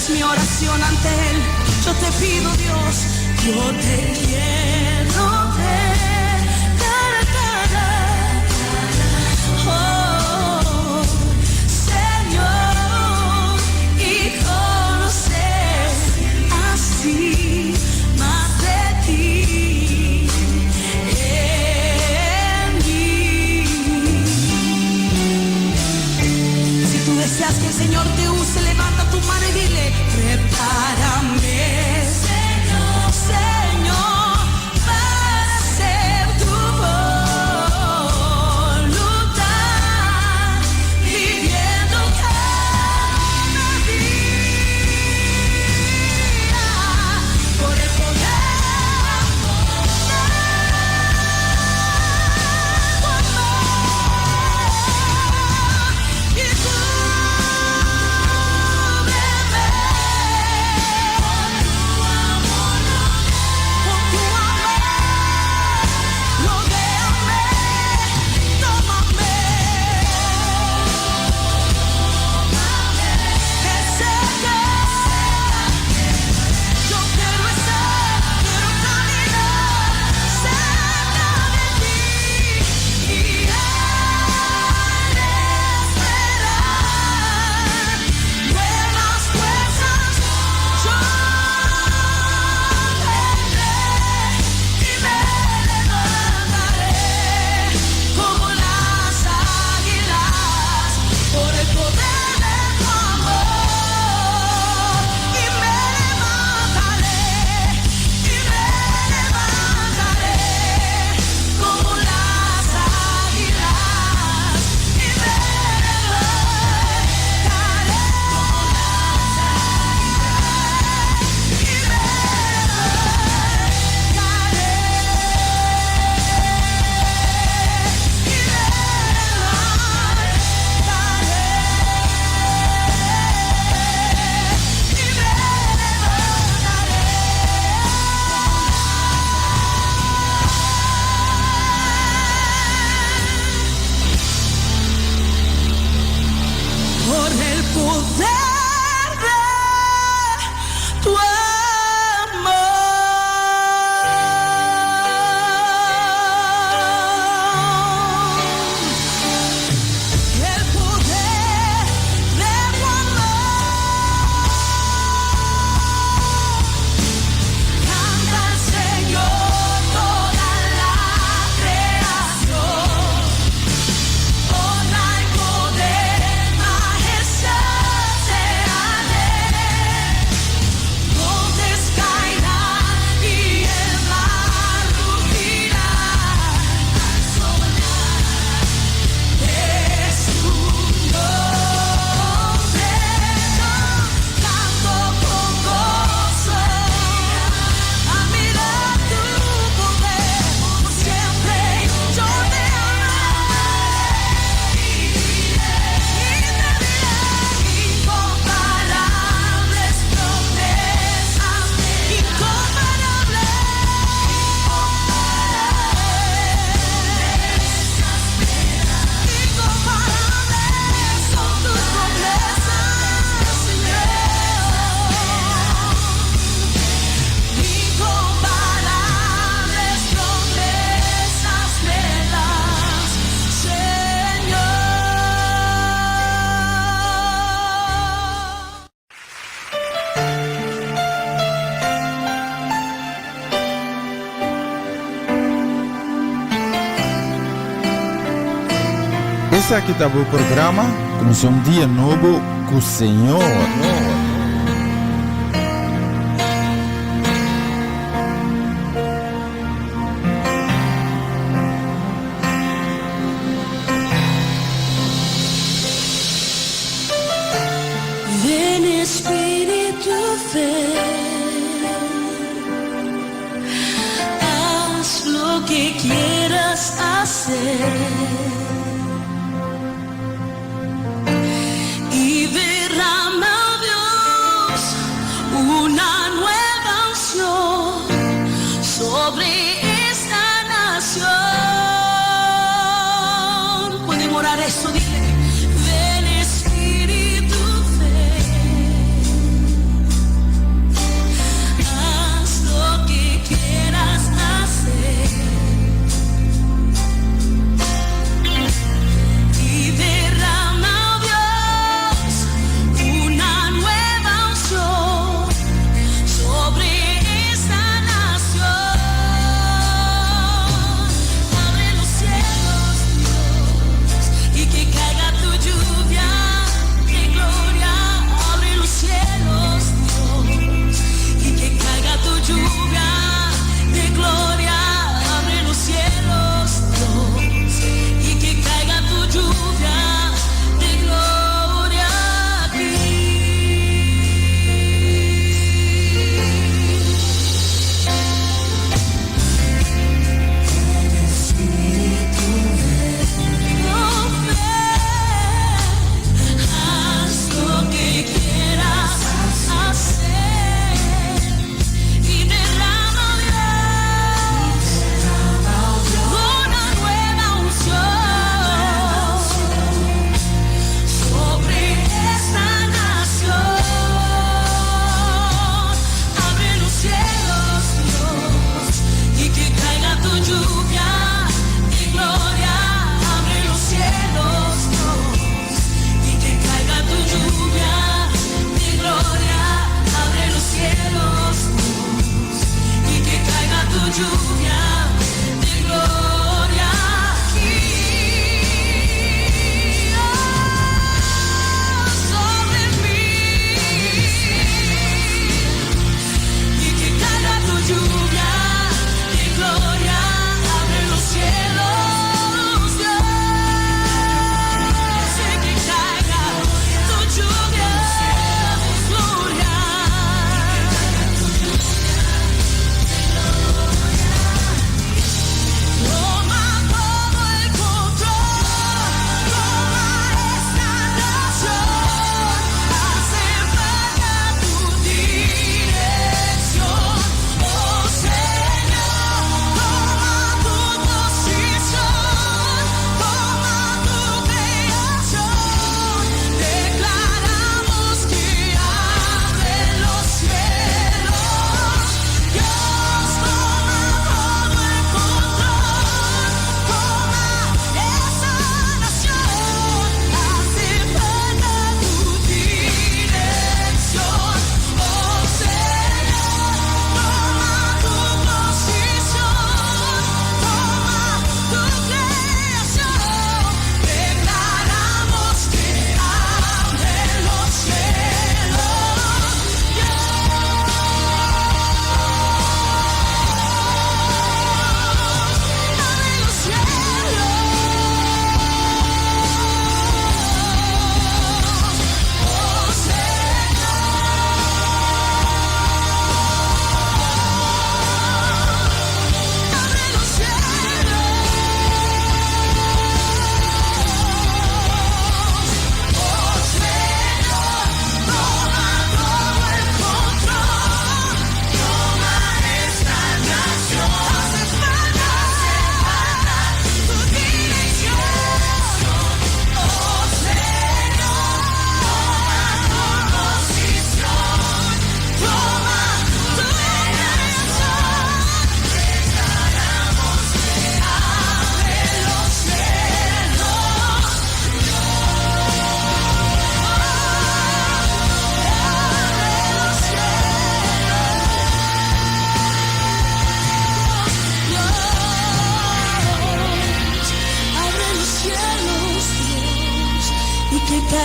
es mi oración ante Él. Yo te pido, Dios, yo te quiero ver cara a cara. Oh, Señor, y conocer así más de ti en mí. Si tú deseas que el Señor te use, levanta tu mano y dile, prepárame, Señor, Señor, para hacer tu voluntad, viviendo cada día por el poder de tu amor y cúbreme con tu amor, rodéame, tómame. Que cerca yo quiero estar, quiero caminar cerca de ti y al esperar nuevas fuerzas yo tendré y me levantaré como las águilas por el poder de tu amor y me levantaré y me levantaré como las águilas y me levantaré como las águilas y me levantaré y me levantaré y me levantaré. Por el poder de tu amor. El poder de tu amor. Canta al Señor toda la creación. Honra y poder, majestad sea de él. Montes caerán y el mar rugirá al sonar de su nombre. Yo canto con gozo a mirar tu poder por siempre. Yo te amaré y te diré incomparables promesas, incomparables, incomparables son tus promesas, Señor. Incomparables promesas me das, Señor. Esaki ta bo programa Kuminsá un Dia Nobo ku Señor. Ven Espíritu, ven. Haz lo que quieras hacer. Y derrama, Dios, una nueva unción sobre esta nación. Pueden orar eso, dile. Ven Espíritu, ven.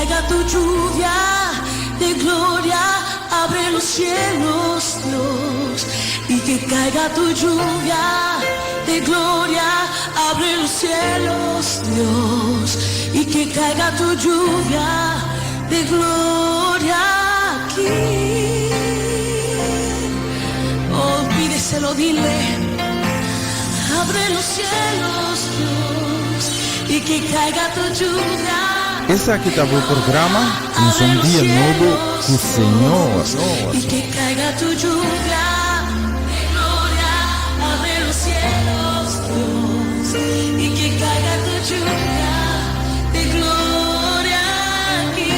caiga tu lluvia de gloria, abre los cielos, Dios. Y que caiga tu lluvia de gloria, abre los cielos, Dios. Y que caiga tu lluvia de gloria aquí. Oh, pídeselo, dile. Abre los cielos, Dios, y que caiga tu lluvia. Esaki ta bo programa Un Dia Nobo ku Señor. Y que caiga tu lluvia de gloria, abre los cielos, Dios. Y que caiga tu lluvia de gloria aquí.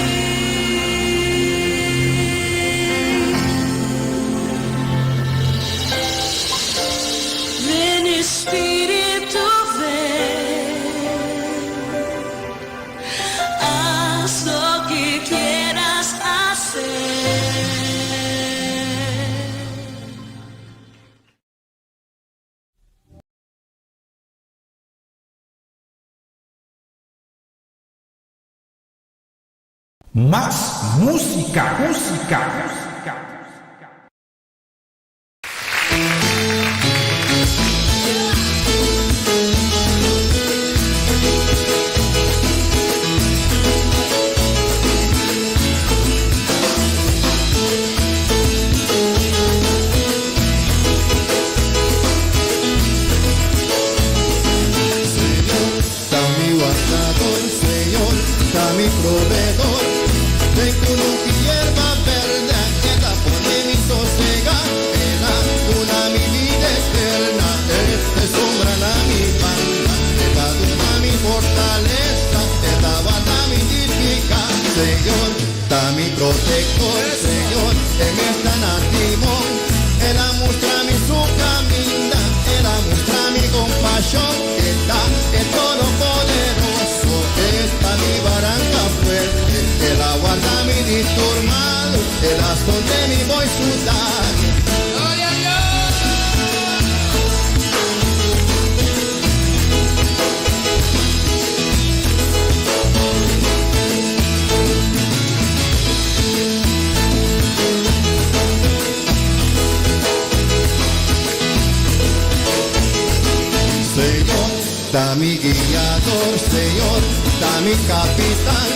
Ven Espíritu, ven. Haz lo que quieras hacer. Mas músika, músika, músika. Señor, ta mi wardador, Señor, ta mi proveedor. Den kunuku i yerba bèrdè, E ta pone mi sosegá, E ta duna mi bida eterno, E ta sombra na mi banda, E ta duna mi fortalesa, E ta warda mi di piká. Señor, ta mi protektor, Señor, E mes ta na timon, El a mustra mi su kaminda, El a mustra mi kompashon, E ta e Todopoderoso, E ta mi baranka fuerte, El a warda mi di tur malu, El a skonde mi bou su dak. Gloria a Dios. Señor, ta mi guiador, Señor, ta mi kapitan.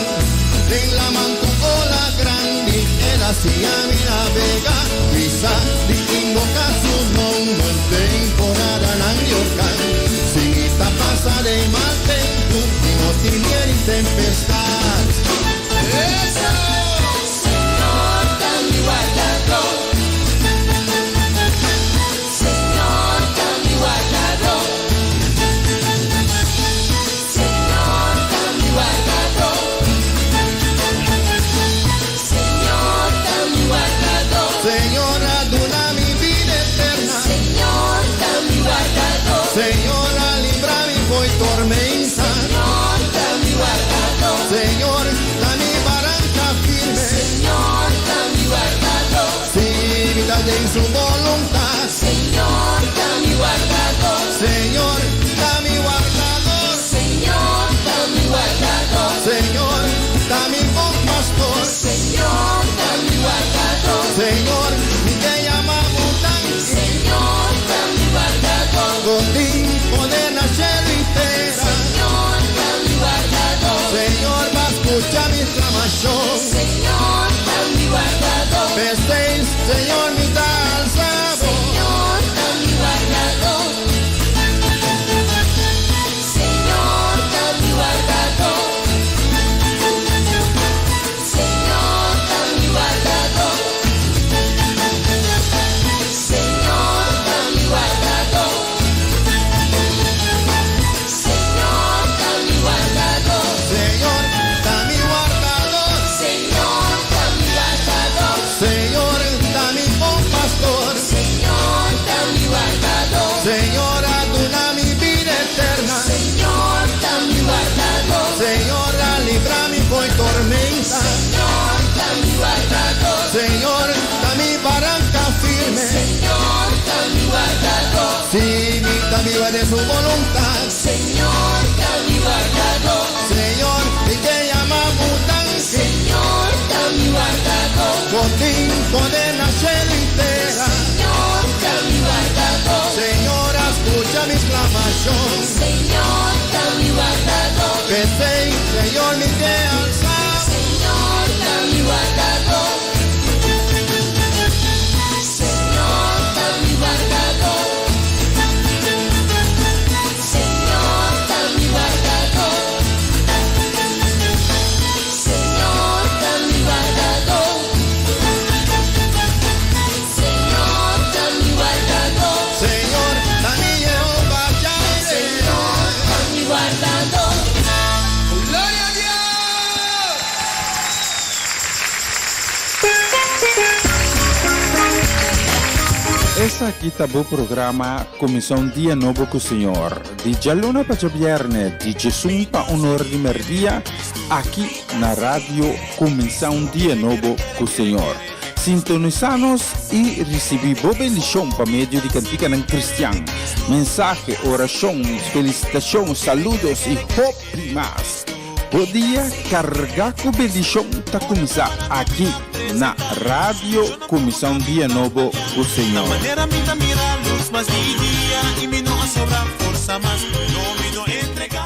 Den laman ku ola grandi, El a siña mi navegá. Mi sa di invoká su nòmber, temporadanan di orkan. Si mi ta pasa den mal tempu, mi no tin miedu di tempestat. Eso. Señor, ta mi wardador. Señor, ta mi wardador. Señor, ta mi wardador. Señor, ta mi wardador. Señor, a duna mi bida eterno. Señor, ta mi wardador. Señor, a libra mi fo'i tormenta. Señor, ta mi wardador. Señor, ta mi baranka firme. Señor, ta mi wardador. Si mi ta den su boluntat. Señor, ta mi wardador. Señor, ta mi wardador. Señor, ta mi wardador. Señor, ta mi bon pastor. Señor, ta mi wardador. Señor, mi ke yama bo danki. Señor, ta mi wardador. Bo tin poder na shelu i tera. Señor, ta mi wardador. Señor, b'a skucha mi sklamashon. Señor, ta mi wardador. P'esei, Señor, mi ta alsa bo. Señor, ta mi wardador. Señor, ta mi wardador. Señor, ta mi wardador. Señor, ta mi wardador. Señor, ta mi wardador. Señor, ta mi wardador. Señor, ta mi wardador. Señor, ta mi bon pastor. Señor, ta mi wardador. Señor, a duna mi bida eterno. Señor, ta mi wardador. Señor, a libra mi fo'i tormenta. Señor, ta mi wardador. Señor, ta mi baranka firme. Señor, ta mi wardador. Si mi ta biba den su boluntat. Señor, ta mi wardador. Señor, mi ke yama bo danki. Condena cielo y tierra. Señor, ta mi wardador. Señor, escucha mi exclamación. Señor, ta mi wardador. P'esei, Señor, mi ke alsa. Señor, ta mi wardador. Señor, ta mi wardador. Señor, ta mi wardador. Señor, ta mi wardador. Señor, ta mi wardador. Señor, ta mi Jehová Jireh. Señor, ta mi wardador. ¡Gloria a Dios! Esaki ta bo programa Kuminsá un Dia Nobo ku Señor, di djaluna pa djabièrnè, di djesun pa un or di mèrdia, aki na Radio Kuminsá un Dia Nobo ku Señor. Sintonisá nos i risibí bo bendishon pa medio di kantikanan kristian, mensahe, orashon, felisitashon, saludos i hopi mas. Bo dia kargá ku bendishon ta kuminsá aki na Radio Kuminsá un Dia Nobo ku Señor. Manera mi ta mira luz mas di dia y mi no a sobra forza mas, no mi no entrega.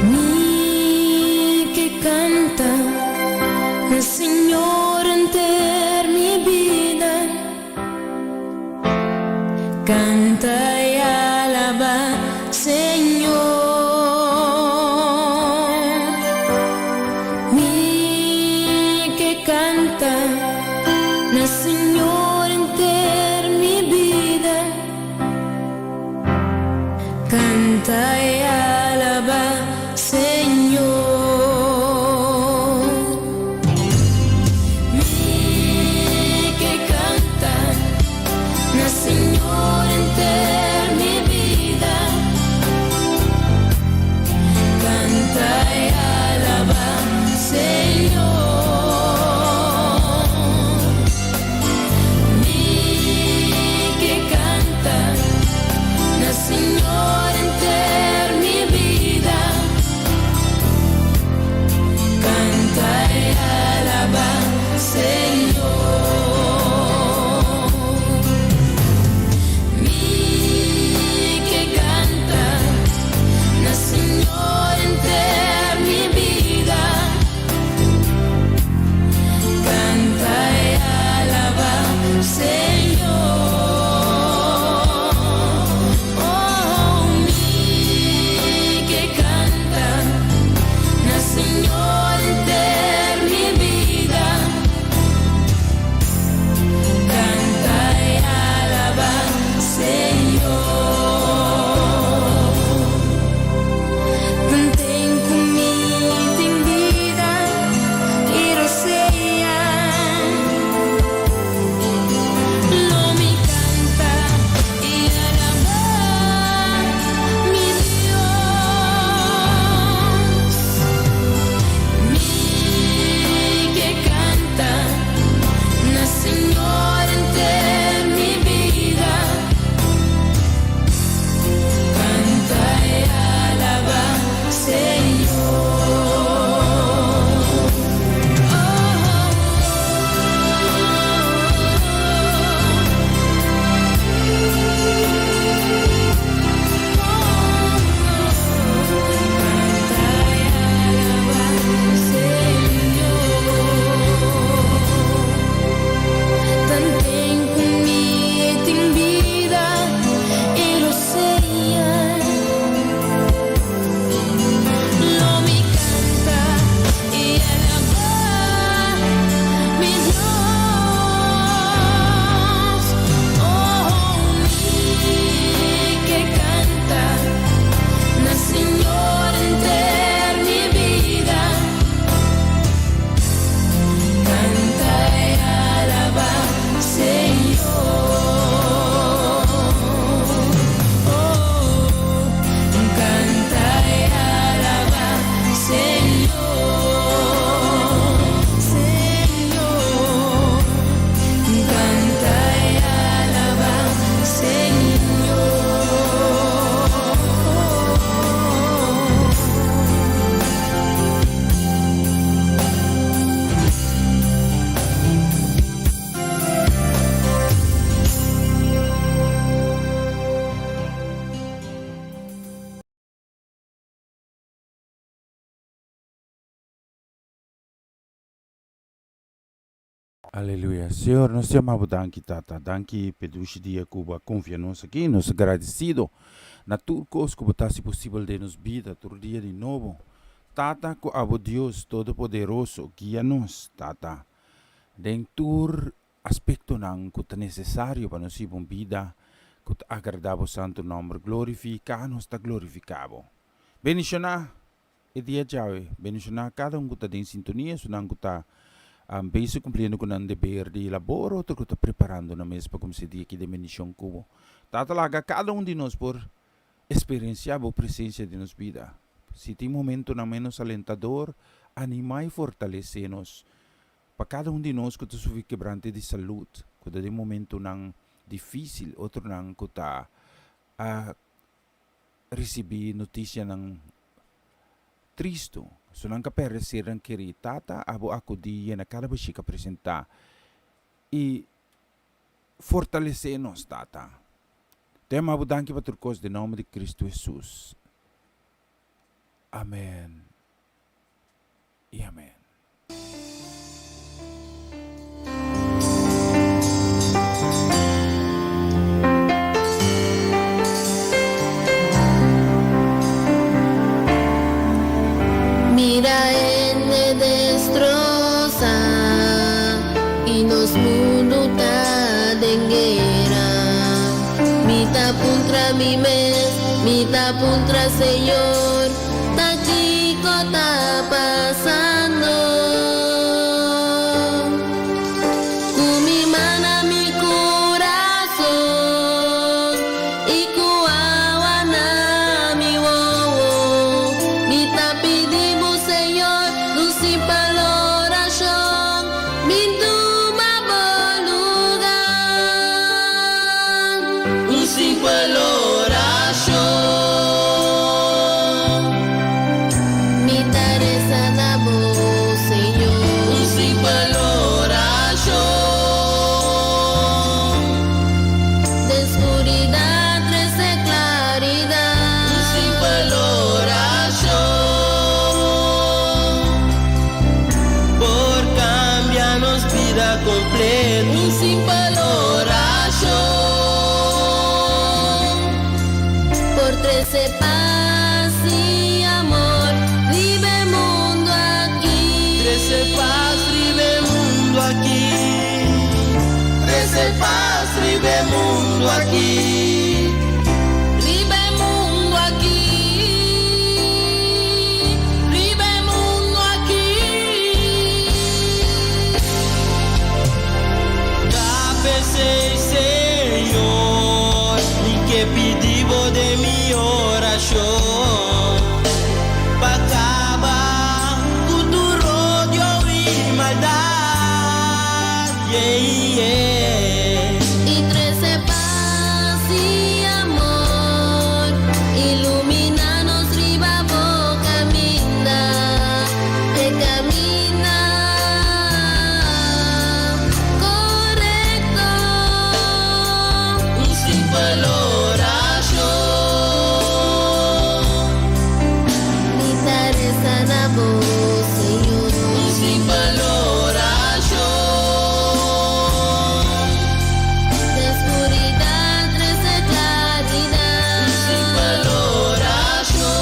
Mi ke kanta na Señor henter mi bida. Kanta i alabá Señor. Mi ke kanta na Señor henter mi bida. Kanta i alabá Señor. Mi ke kanta na Señor henter mi bida. Kanta i alabá Señor. Mi ke kanta na Señor henter Aleluya. Señor, nos te amabo danki, Tata. Danki p'e dushi dia ku bo a konfia nos aki. Nos ta gradisido na tur kos ku bo ta hasi posibel den nos bida tur dia di nobo. Tata, ku abo Dios Todopoderoso guia nos, Tata, den tur aspektonan ku ta nesesario pa nos hiba un bida ku ta agradá bo santu nòmber. Glorifiká nos ta glorifiká bo. Bendishoná E dia djawe, bendishoná kada un ku ta den sintonia, esunnan ku ta bezig kumpliendo ku nan deber di labor, otro ku ta preparando nan mes pa kuminsá e dia aki den bendishon ku bo. Tata, laga kada un di nos por eksperensiá bo presensia den nos bida. Si tin momentonan ménos alentador, animá i fortalesé nos. Pa kada un di nos ku ta sufri kebrante di salud, ku ta den momentonan difísil, otronan ku ta risibí notisianan tristu. Su nan ka pèrdè sernan kerí. Tata, abo akudí yena kada bashika presentá i fortalesé nos, Tata. Te ama bo danki pa tur kos den nòmber di Kristu Hesus. Amèn i amèn. Mira hende destrosa y nos mundo ta den guera. Mi ta puntra mi mes, mi ta puntra Señor. Ta kiko ta pasando? Ku mi man na mi kurason i ku awa na mi wowo, mi ta pidi bo, Señor, un simpel orashon, bin tuma bo luga. Un simpel orashon. Mi ta resa na bo, Señor. Un simpel orashon. Den skuridat trese klaridat. Un simpel orashon. Por kambia nos bida kompleto. Un simpel orashon. Por trese pas i amor riba e mundu aki. Trese pas riba e mundu aki. Trese pas riba e mundu aki. Riba e mundu aki. Riba e mundu aki. Ta p'esei, Señor, mi ke pidi bo den mi orashon, pa kaba ku tur odio i maldat, yeah, yeah. I trese pas i amor, ilumina nos riba bo kaminda, e kaminda korekto. Un simpel orashon. Mi ta resa na bo, Señor. Un simpel orashon. Den skuridat trese klaridat. Un simpel orashon.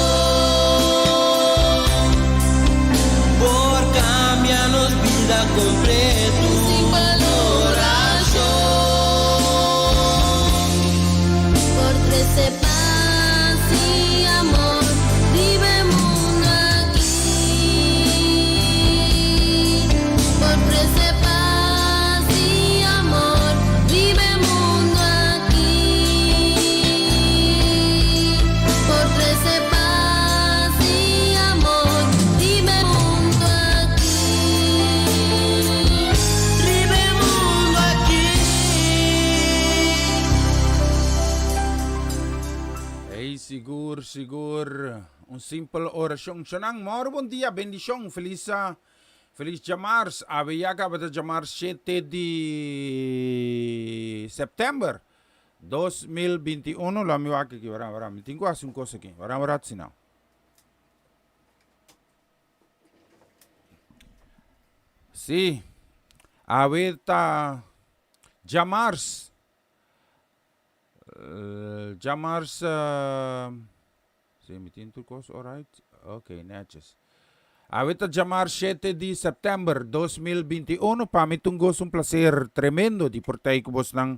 Por kambia nos bida kompleto. Un simpel orashon. Por trese pas i amor riba e mundu aki. Por trese pas i amor riba e mundu aki. Por trese pas i amor riba e mundu aki. Riba e mundu aki. Ey sigur sigur un simpel orashon Shonan mor bon dia bendishon felis felis djamars awe ya kaba ta djamars shete di september 2021 lo mi wak aki wara wara mi tin ku hasi un kos aki wara wara asina. Sí. Awe ta djamars, djamars, si mi tin tur kos alright, ok netjes. Awe ta djamars shete di sèptèmber 2021, pa mi ta un goso un plaser tremendo di por tei ku bosnan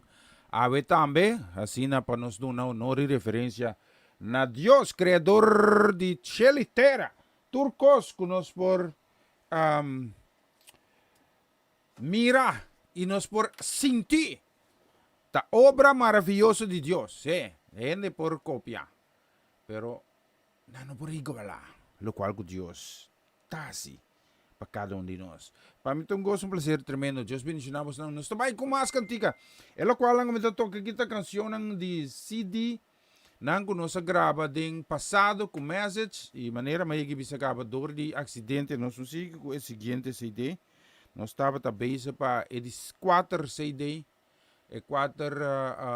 awe tambe, asina pa nos duna honor i referensia na Dios, Kreador di shel i tera, tur kos ku nos por Mira i nos por sinti ta obra maraviyoso di Dios. Sí, hende por kopia, pero nan no por igualá lokual ku Dios ta hasi pa kada un di nos. Pa mi ta un goso, un plaser tremendo. Dios bendishoná bosnan. Nos ta bai ku mas kantika. E lokualnan ku mi ta toka aki ta kansionnan di CD Nan ku nos a graba den pasado ku message i manera mi a yega bisa kaba dor di aksidente nos no sigui ku e siguiente CD. Nos tabata bezig pa e di kuater CD, e kuater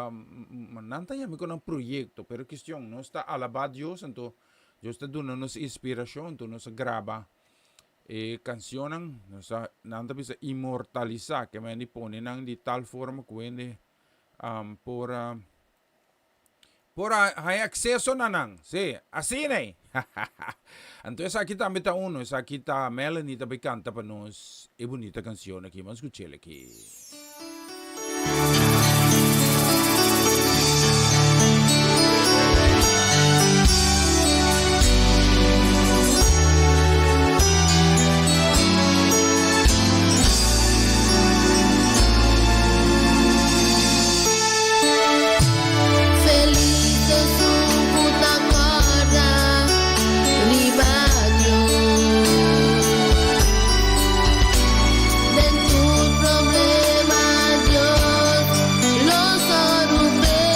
nan ta yama ku nan proyekto pero kestion nos ta alabá Dios anto Dios ta duna nos inspirashon anto nos a graba e kanshonnan nos a nan ta bisa inmortalisá ke men di pone nan di tal forma ku hende por Por a haña akseso na nan. Sí, asina ei. Anto esaki tambe ta uno. Esaki ta Melanie ta bay kanta pa nos e bunita kanshon aki. Ban skuch'el aki. Felis esun ku ta kòrda riba Dios. Den tur problema Dios lo sòru p'e.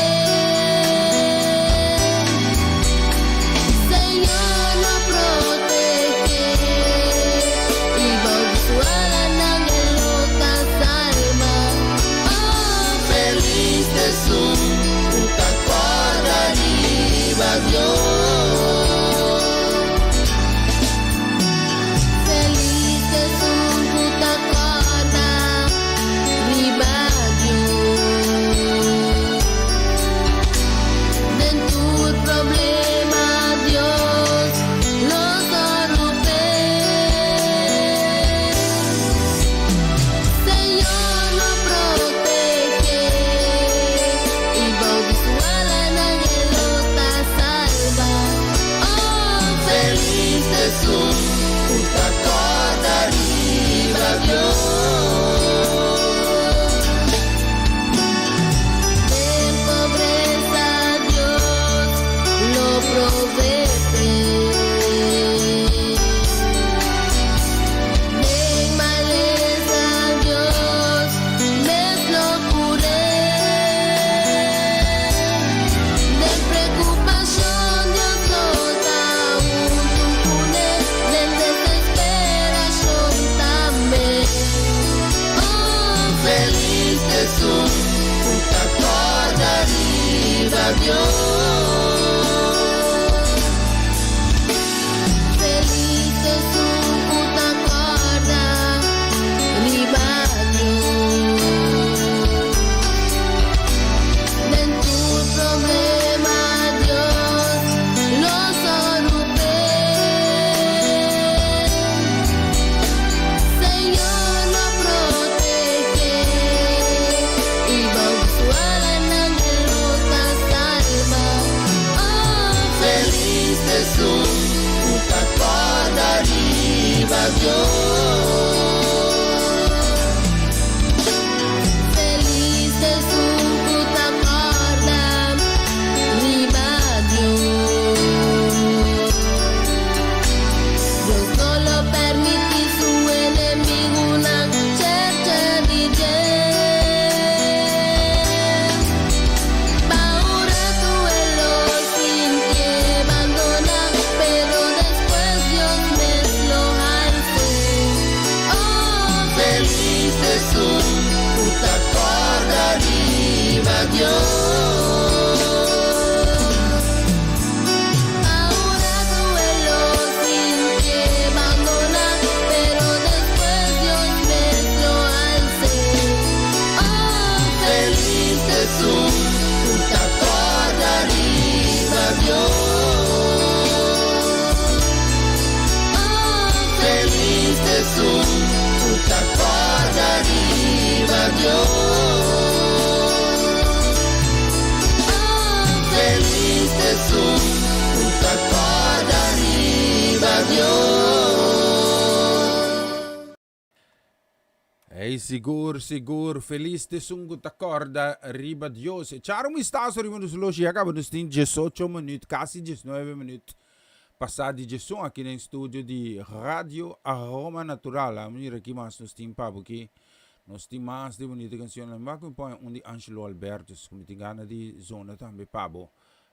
Señor lo protegé i bou di su alanan e lo ta salba. Oh, felis esun ku ta kòrda riba Dios. Felis esun ku ta kòrda riba Dios. Den tur problema Dios lo sòru p'e. Señor lo protegé i bou di su alanan e lo ta salba. Oh, felis esun ku ta kòrda riba Dios. Den pobresa Dios lo proveé. Den malesa Dios mes lo cur'é. Den preocupacion Dios lo ta huntu cuné. Den desesperacion tambe. Oh, felis esun cu ta corda riba Dios. Felis esun ku ta kòrda riba Dios. Den tur problema Dios lo sòru p'e. Señor lo protegé i bou di su alanan e lo ta salba. Oh, felis esun ku ta kòrda riba Dios. Felis esun ku ta kòrda riba Dios. Dios no lo permití su enemigunan chercha di dje. Pa un ratu e lo sintié bandoná, pero despues Dios mes lo hals'é. Oh, felis esun ku ta kòrda riba Dios. Pa un ratu e lo sintié bandoná, pero despues Dios mes lo hals'é. Ey sigur sigur felis t'esun ku ta kòrda riba Dios. Echar un bistaso riba nos loshi ya kaba nos tin diesocho minüt kasi diesnuebe minüt pasá di diesun aki den studio di Radio Aroma Natural. A mira ki mas nos tin pa bo aki. Nos tin mas di bunita kanshonnan. Mi wak mi pone un di Angelo Albertus ku mi tin gana di zona tambe pa bo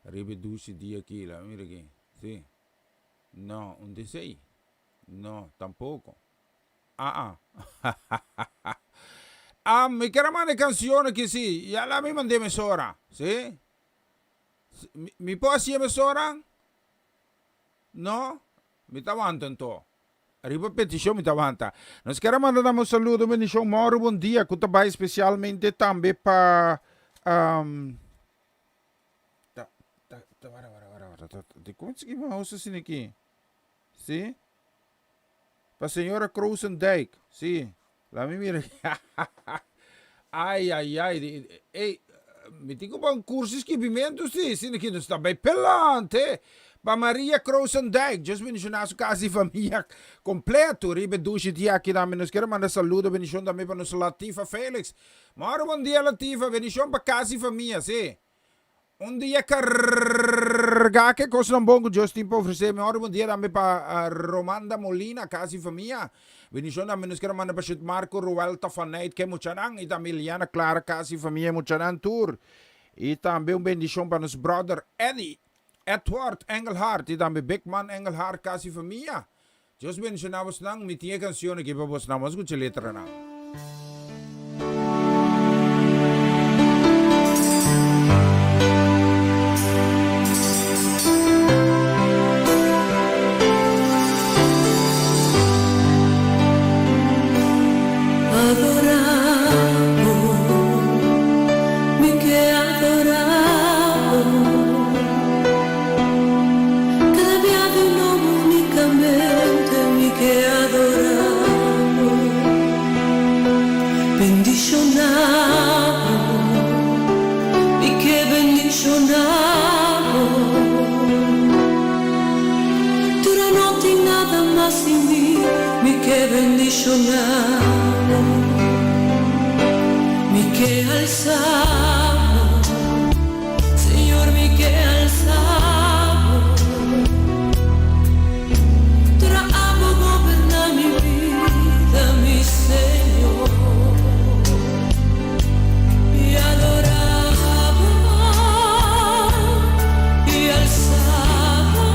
riba e dushi dia aki. La mira aki. Si. No, un desei. No, tampoko. Ah ah. Ah, mi ker a manda e cancion aki si. Ya la mi mand'é mesora. Si? Mi, mi por hacié mesora? No? Mi ta wanta anto. Riba peticion mi ta wanta. Nos ker a manda nan un saludo, bendicion, moro, bon dia, cu ta bay specialmente tambe pa um, ta, ta, ta, wara, wara, wara, wara, ta, ta, di con sigui mi house asina aki? Si? Pa señora Kroosendijk. Si. La mi mira. Ai, ai, ai. Ey, mi tin ku pa un curso skibimento si. Si ki nos ta bay pelante. Pa Maria Kroosendijk. Dios bendiciona su casa y familia completo. Riba e dushi dia aki tambe nos kier manda saludo bendicion tambe pa nos Latifa Felix. Moro bon dia Latifa. Bendicion pa casa y familia. Si. Un dia kargá ke kosnan bon ku Dios tin pa ofresé. Mehor bon dia tambe pa Romanda Molina, kas i famia. Bendishon tambe nos kier manda pa Shut Marco, Roel Tafaneit ke muchanan i tambe Iliana Clara, kas i famia i muchanan tur. I tambe un bendishon pa nos brother Eddie Edward Engelhard i tambe Big Man Engelhard, kas i famia. Dios bendiciona bosnan, mi tin e cancion aki pa bosnan, bo a scucha e letranan. Adorabo, mi ke adorabo. Cada bia di nobo unicamente mi ke adorabo, bendicionabo, mi ke bendicionabo. Tur no tin nada mas sin mi, mi ke bendicionabo, mi ke alsabo. Señor mi ke alsa bo. Tra abo goberna mi bida mi Señor. Mi adora bo y alsa bo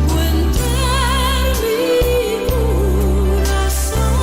cu enter mi curason.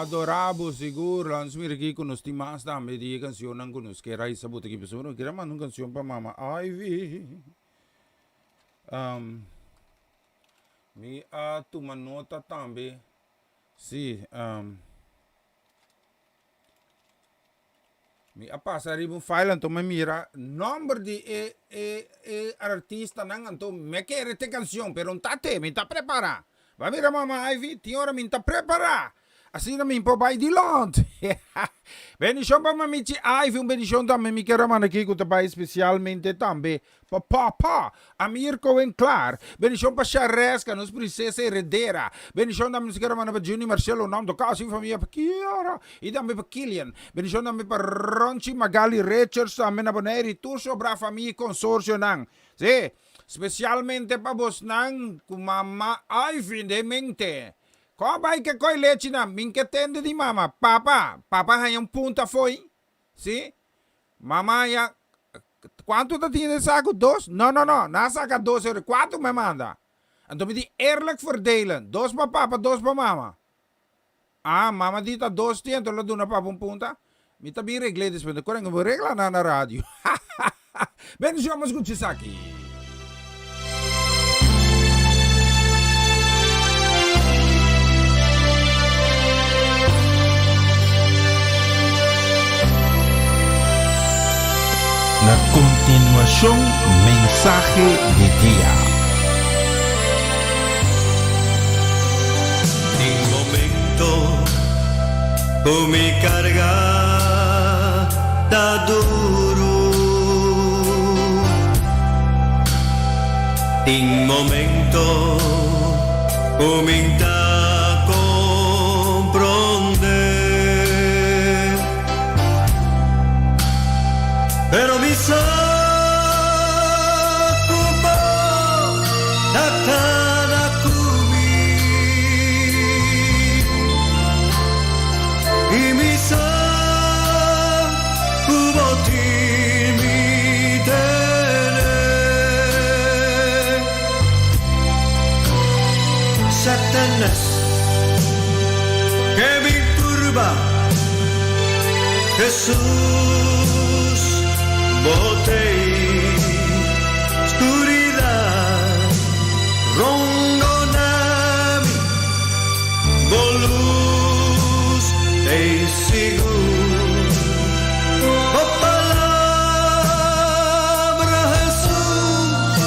adorá bo sigur. Laat nos mira kiko nos tin mas tambe di e cancionnan ku nos kier a hisa bo ta aki. Pasobra nos kier a manda un cancion pa Mama Ivy. Um, mi a tuma nota tambe. Sí, um, Mi a pasa riba un file anto mi mira nomber di e e e artistanan anto mi a kere te cancion pero n'ta te mi ta prepara. Ba mira mama Ivy tin ora mi n'ta prepara asina mi por bai di lont. Bendicion pa mamichi Ivy un bendicion tambe mi kier a manda aki cu ta bai specialmente tambe Pa Papa, Amir Cohen Klaar. Bendicion pa Shareska, nos princesa heredera. Bendicion tambe nos kier manda pa Juni Marcelo Nomdo, Kasi y famia, pa Kiara y tambe pa Kilian. Bendicion tambe pa Ronchi Magali Richards tambe na Bonaire y tur sobra famia y consorcionan. Si, specialmente pa bosnan cu mama Ivy den mente. Con a bay ke coy lechinan? Min ke tende di mama. Papa, papa haya un punta fo'i. Si, Mama ya, Cuanto ta tin den saco? Dos? No, no, no, nan a saca dos euro, cuatro me manda. Anto mi di, eerlijk verdelen, dos pa papa, dos pa mama. Ah, mama di ta dos tin, anto lo duna papa un punta. Mi ta bin regl'é despues, no kore bo regla nan na radio. Bendicion, bo scucha esaki. Na kontinuashon mensahe di dia. Tin momento ku mi karga ta duru. Tin momento ku mi ta komprondé. Pero mi sa ku bo ta kana ku mi. I mi sa ku bo tin mi tene. Satanas ke bin turba Jesús bo tei Scuridad rondona mi Bo luz tei sigur Bo palabra Jesús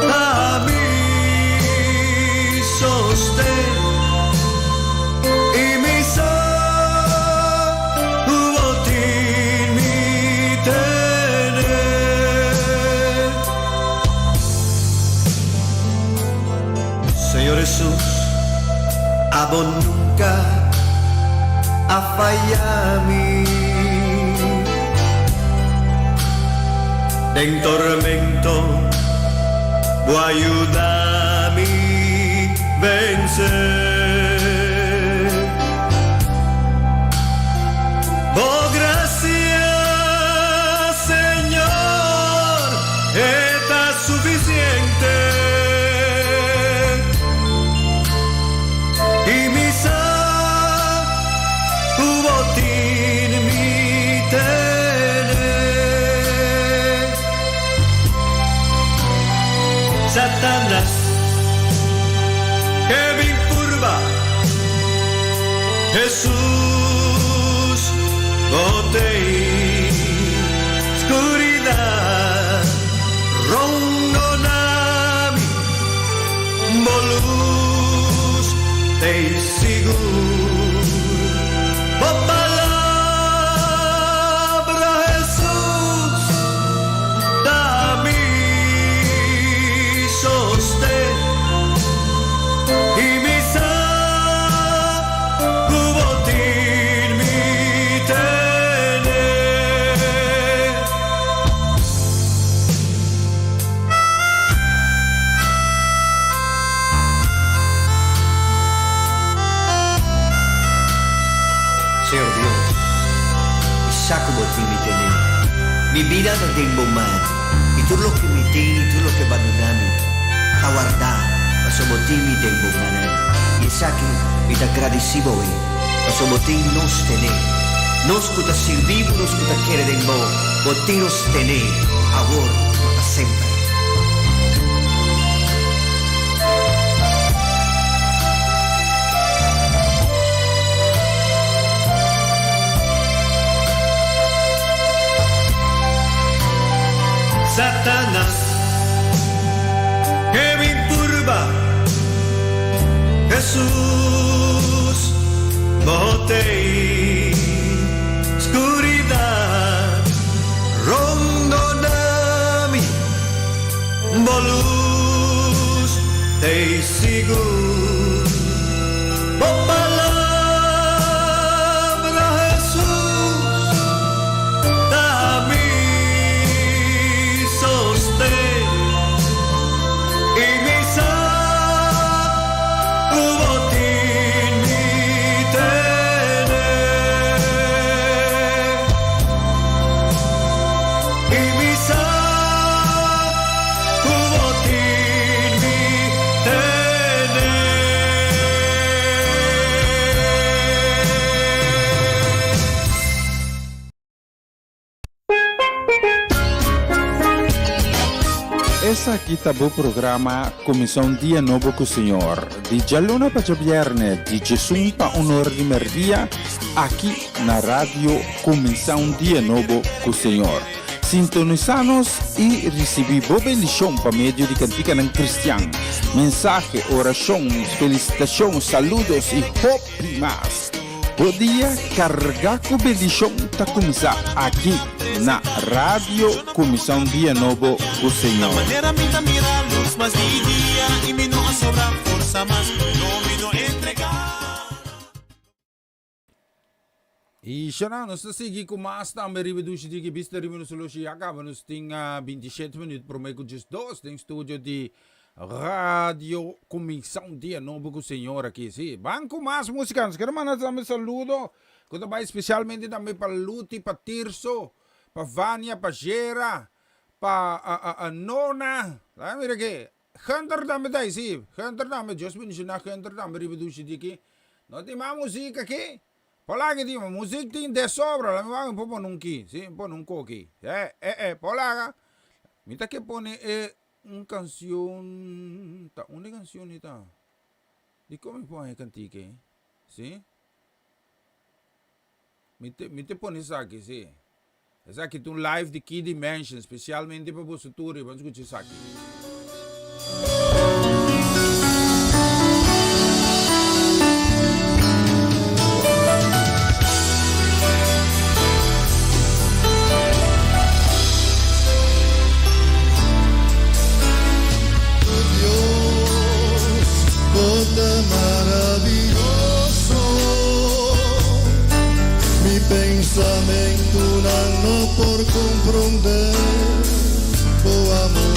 ta mi sosten I mi sa ku bo tin mi tene. Señor Jesús, abo nunca a falla mi. Den tormento bo a yuda mi vencer. Bo gracia, Señor, e ta suficiente. I mi sa ku bo tin mi tene. Satanas ke bin purba Hesus bo tei skuridat rondona mi bo lus tei sigur bo palabra Hesus ta mi sosten i mi sa ku bo tin mi tene. Señor Dios, mi sa ku bo tin mi tene. Mi bida ta den bo man, i tur loke mi tin i tur loke bo a duna mi ta wardá pasobra bo tin mi den bo mannan. I esaki mi ta gradisí bo e. Pasobra bo tin nos tené. Nos ku ta sirbi bo, nos ku ta kere den bo, bo tin nos tené, awor i pa semper. Satanas ke bin purba Hesus bo tei Skuridat rondona mi Bo lus tei sigur Bo palabra Hesus Ta mi sosten i mi sa ku bo tin mi tene. I mi sa ku bo tin mi tene. Esaki ta bo programa Kuminsá un Dia Nobo ku Señor, di djaluna pa djabièrnè di djesun pa un or di mèrdia, aki na Radio Kuminsá un Dia Nobo ku Señor. Sintonisá nos i risibí bo bendishon pa medio di kantikanan kristian, mensahe, orashon, felisitashon, saludos i hopi mas. Bo dia carga cu bendicion ta cuminsa aki na Radio Cuminsa un Dia Nobo cu Señor. Y shana, nos ta sigui cu mas tambe riba Dushi Diki Bista riba nos solushi ya caba nos tin 27 minuut prome cu 12 den studio di Radio Cuminsa un Dia Nobo cu Señor aki. Sí, ban cu mas musica. Nos quiero manda tambe saludo cu ta bay specialmente tambe pa Luti, pa Tirso, pa Vania, pa Gera, pa Nona. Laga mira aki. Hunter tambe ta ahí, sí. Hunter tambe. Dios bendiciona Hunter tambe riba dushi diki. No tin mas musica aki. Por laga tin music tin de sobra. Laga mi wak mi por pone un ki. Sí, mi pone un koki. Eh, eh, eh. Por laga. Mi ta ke pone e Un canción ta unda e canción ei ta? Dikon mi pon e cantica ei? Si? Mi te mi te pone esaki si. Esaki ta un live di Key Dimension specialmente pa boso tur riba scucha esaki. Dios, bo ta maraviyoso. Mi pensamentunan no por comprende bo amor.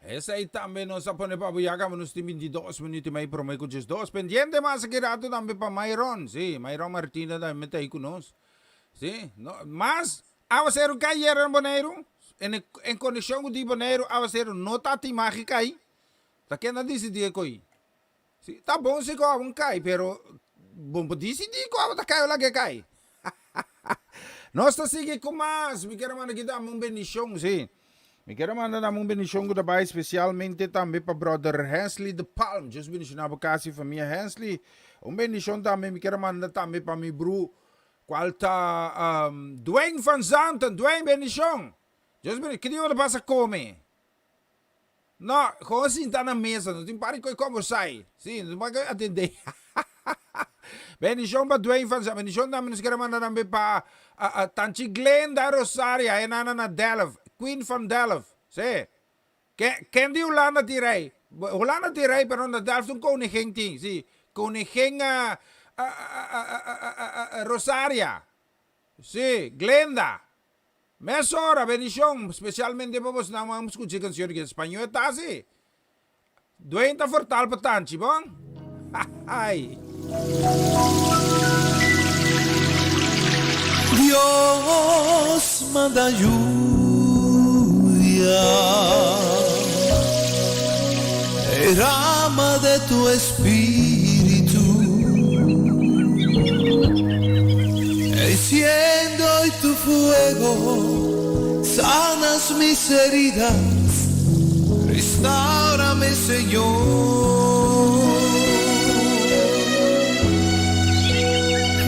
Esei tambe nos a pone pa bo ya caba nos tin 22 minuut y mei prome cu 12. Pendiente mas aki rato tambe pa Myron. Si, Myron Martina tambe ta ahí cu nos. Si, no, mas awaceru cay yera na Boneiru, en, en conexion cu di Boneiru awaceru no ta tin magi cay. Ta ken a dicidi e coi? Si, ta bon si cu awa cay, pero bon por dicidi cu awa ta cay o laga e cay. Nos ta sigui cu mas. Mi kier a manda aki tambe un bendicion, si. Mi kier a manda tambe un bendicion cu ta bay specialmente tambe pa brother Hensley de Palm. Dios bendiciona bo casa y famia Hensley. Un bendicion tambe mi kier a manda tambe pa mi bru cual ta um, Dwayne van Zanten. Dwayne, bendicion. Dios bendiciona. Ki dia bo ta pasa come? No, gewoon sinta na mesa, no tin par di koe kombersai. Si, no tin par di koe atendé. Bendishon pa Dwayne van Zandt. Bendishon tambe nos kere manda tambe pa Tanchi Glenda Rosaria, e nana na Delft, Queen van Delft. Si. Ken, ken di Hulanda tin rei? Hulanda tin rei, pero na Delft un koningin tin. Si, koningin Rosaria. Si, Glenda. Mesora, bendicion, specialmente pa bosnan cu a scucha e cancion aki. Spañó e ta asi. Dwayne ta fortal pa tanchi, bon? Hahahay. Dios manda lluvia, derrama de tu espíritu, Enciende hoy tu fuego, sanas mis heridas, restaurame Señor.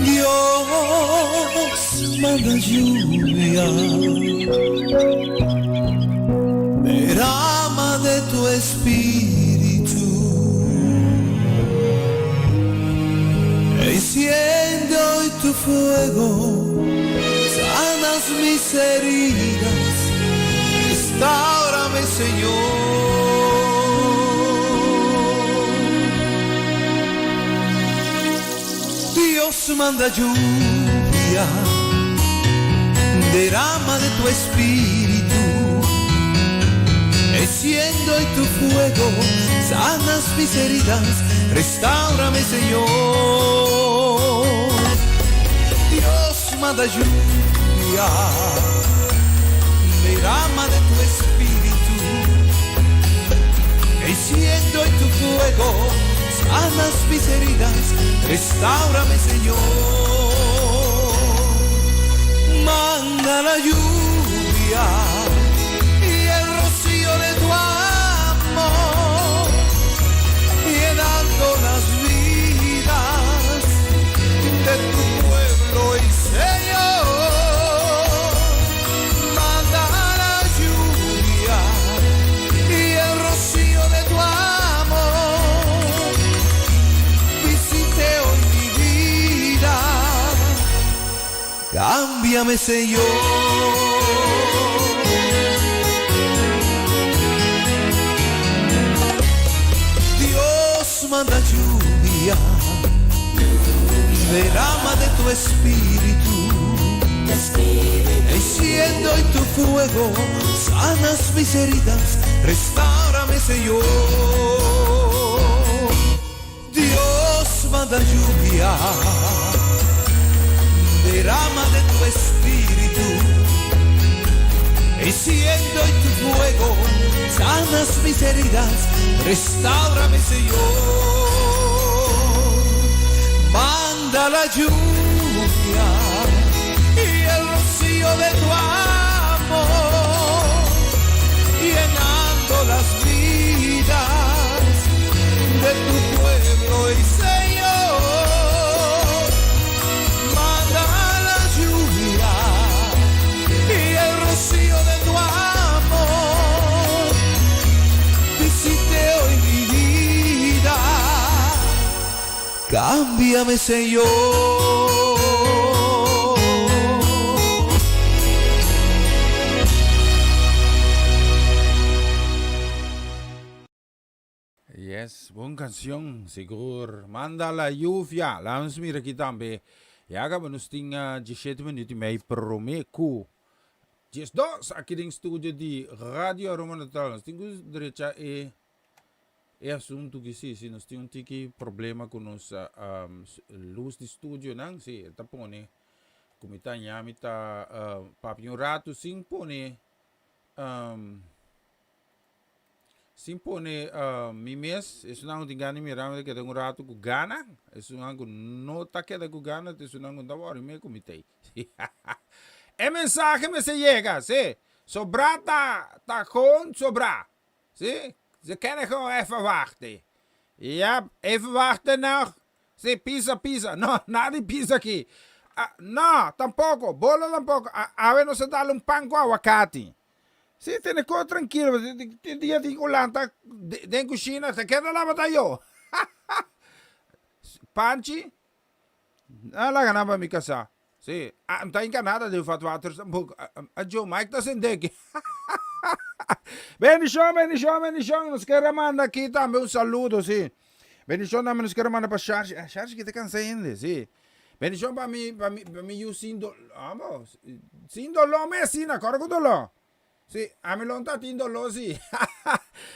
Dios manda lluvia, derrama de tu espíritu, enciende hoy tu fuego, sanas mis heridas, restaurame Señor. Dios manda lluvia, derrama de tu espíritu, enciende hoy tu fuego, sanas mis heridas, restaurame Señor. Dios manda lluvia, derrama de tu espíritu, enciende hoy tu fuego, sanas mis heridas, restaurame Señor. Manda la lluvia y el rocío de tu amor, llenando las vidas de tu pueblo y Señor. Manda la lluvia y el rocío de tu amor, visite hoy mi vida, cámbiame Señor. Dios manda lluvia, derrama de tu espíritu, enciende hoy tu fuego, sanas mis heridas, restaurame Señor. Dios manda lluvia, derrama de tu espíritu, enciende hoy tu fuego, sanas mis heridas, restaurame Señor. Manda la lluvia y el rocío de tu amor, llenando las vidas de tu pueblo y Señor. Manda la lluvia y el rocío de tu amor, visite hoy mi vida, cámbiame Señor. Yes, bon cancion, sigur. Manda la lluvia. Laat ons mira aki tambe. Ya caba nos tin 17 minuut y mei prome cu. 12 aki den studio di Radio Aroma Natural. Nos tin ku drecha e e asuntu ki si, si nos tin un tiki problema ku nos um, luz di studio nan, si, e ta pone ku mi ta ña mi ta uh, papia un ratu sin pone um, Sin pone mi mes, esunnan ku tin gana di mira mi ta keda un ratu ku gana, esunnan ku no ta keda ku gana ta esunnan ku no ta wòri me ku mi t'ei. E mensahe mester yega, si. Sobrá ta ta gewoon sobrá, si. Ze kunnen gewoon even wachten. Ja, even wachten nog. Si, pisa, pisa. No, nada di pisa aki. No, tampoko, bolo tampoko. Awe nos a dal un pan ku awakati. Si, tene ko trankilo, tin dia tin ku lanta den kushina, ta keda laba ta yo. Panchi, a laga nan pa mi kasá. Si, a no ta hinka nada den vatwaters tampoko. A Joe Mike ta sende aki. Bendishon, bendishon, bendishon. Nos kere manda aki tambe un saludo, si. Bendishon tambe nos kere manda pa Sharshi. Sharshi ki ta kansa hende, si. Bendishon pa mi, pa mi, pa mi yu sin do, amo, sin doló mes, si, na kòrda ku doló. Si, ami lo no ta tin doló, si.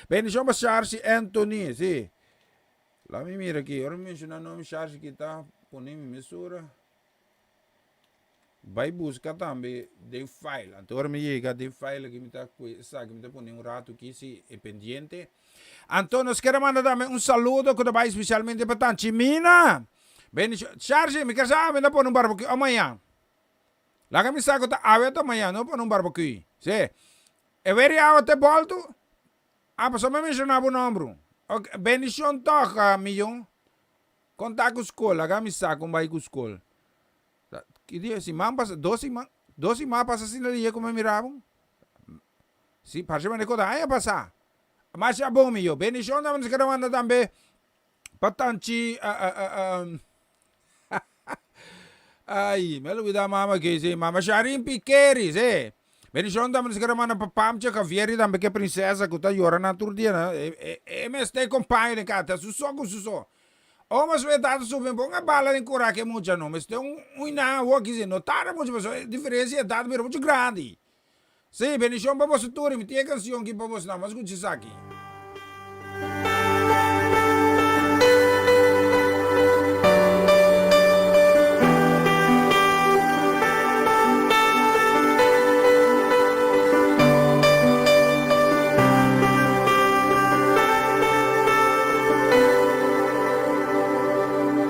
Bendishon pa Sharshi Anthony, si. La mi mira aki, ora mi menshoná nòmber Sharshi ki ta pone mi mesura. Bai buska tambe den file. Anto ora mi yega den file aki mi ta kue esaki mi ta pone un ratu aki si e pendiente. Anto nos kier a manda tambe un saludo ku ta bai spesialmente pa Tanchi Mina. Bendishon. Sharshi, mi kier sa awe no pone un barbecue o mañan. Laga mi sa ku ta awe o mañan no pone un barbecue. Si. E weri awe te boltu? Ah, pasobra mi menshona bo nombru. Ok, bendishon tòg, mi yu. Kon ta ku skol? Laga mi sa kon bai ku skol. Ki dia? Siman pasa, dos siman, dos siman pasa asina di ye ku mi mira bo. Si, parse manera ku ta aña pasa. Masha bon mi yo. Bendishon tambe nos kere manda tambe pa tanchi Ai, mi a lubida mama ke si, mama Sharin Pikeri, si. Bendishon tambe nos kere manda pa Pamcha Javier i tambe ke prinsesa ku ta yora nan tur dia nan. E mester kompaño den kasa, ta su so ku su so. Oma su e tata subi pon a bala den kura ke mucha no mester un uina awor ki si no tarda mucho pasobra e diferensia di edat bira mucho grandi. Sí, bendishon pa boso tur i mi tin e kansion aki pa boso nan, mas skucha esaki.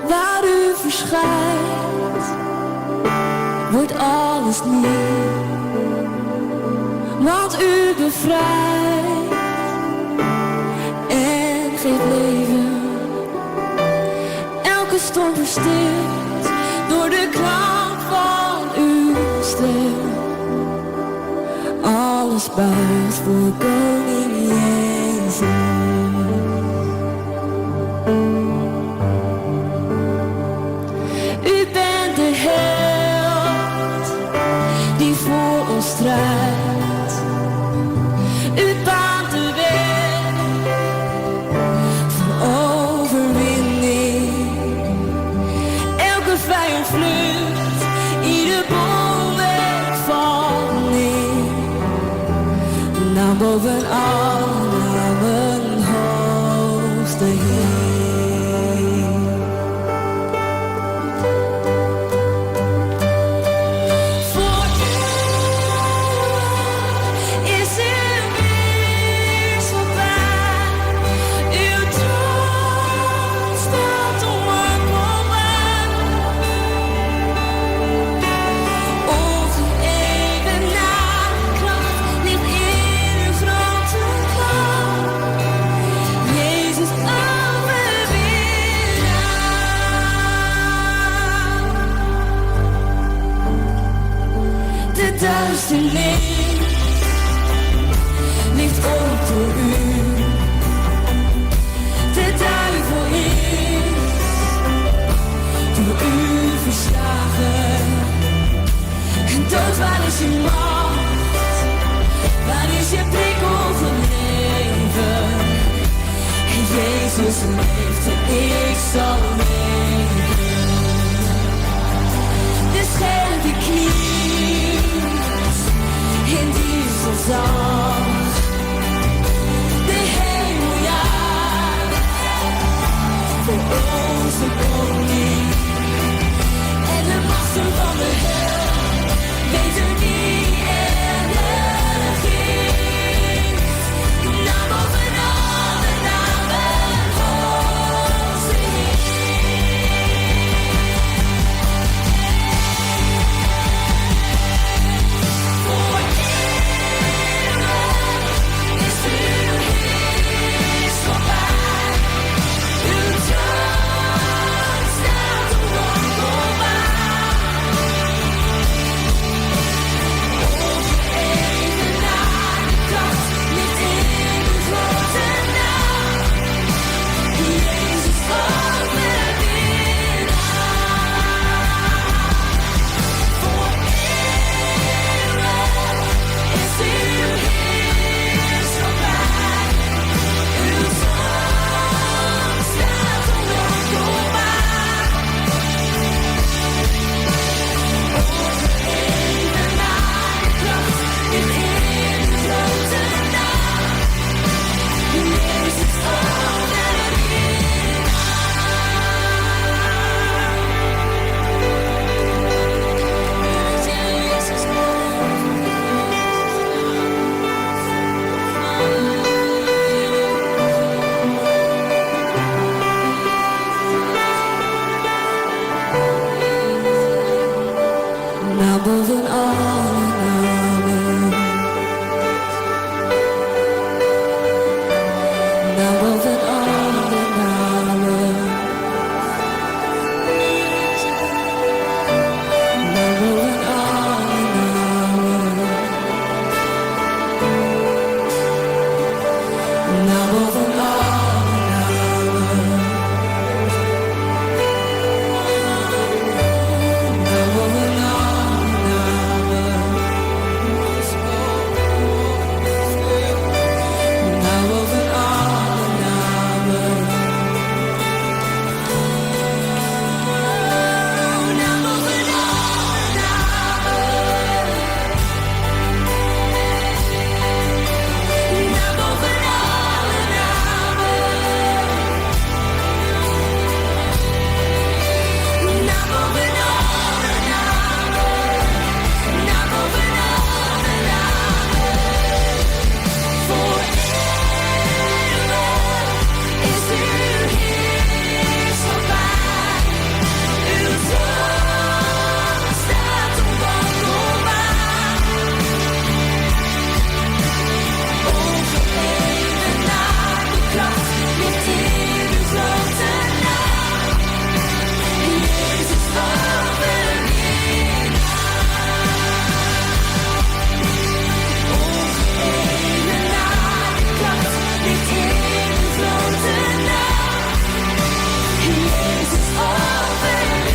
Waar u verschijnt, wordt alles nieuw. Want u bevrijdt en geeft leven. Elke storm verstilt door de klank van uw stem. Alles buigt voor koning Jezus. U bent de held die voor ons strijdt. U baant de weg van overwinning. Elke vijand vlucht, ieder bolwerk valt neer. Naam boven alle namen, hoogste Heer. Voor eeuwig is uw heerschappij. Uw troon staat onwankelbaar. Ongeëvenaarde kracht ligt in uw grote kracht. Jezus overwinnaar. De duisternis ligt ook voor u. De duivel is door u verslagen. En dood, waar is je macht? Waar is je prikkel gebleven? En Jezus leeft en ik zal leven. De scherpe kniet in onze koning. En de machten van de hel weten wie er regeert. Uw naam boven alle namen, hoogste Heer. Voor eeuwig is uw heerschappij. Uw troon staat onwankelbaar. Ongeëvenaarde kracht ligt in uw grote naam. Jezus overwinnaar. Voor eeuwig is uw heerschappij. Uw troon staat onwankelbaar. Ongeëvenaarde kracht ligt in uw grote naam. Jezus overwinnaar. Jezus Naam boven alle namen. Naam boven alle namen. Naam boven alle namen. Naam boven alle namen. Naam boven alle namen. Naam boven alle namen. Naam boven alle namen. Naam boven alle namen. Naam boven alle namen. Naam boven alle namen. Voor eeuwig is uw heerschappij. Uw troon staat onwankelbaar. Ongeëvenaarde kracht ligt in uw grote naam. Jezus overwinnaar. Ongeëvenaarde kracht ligt in uw grote naam. Jezus overwinnaar.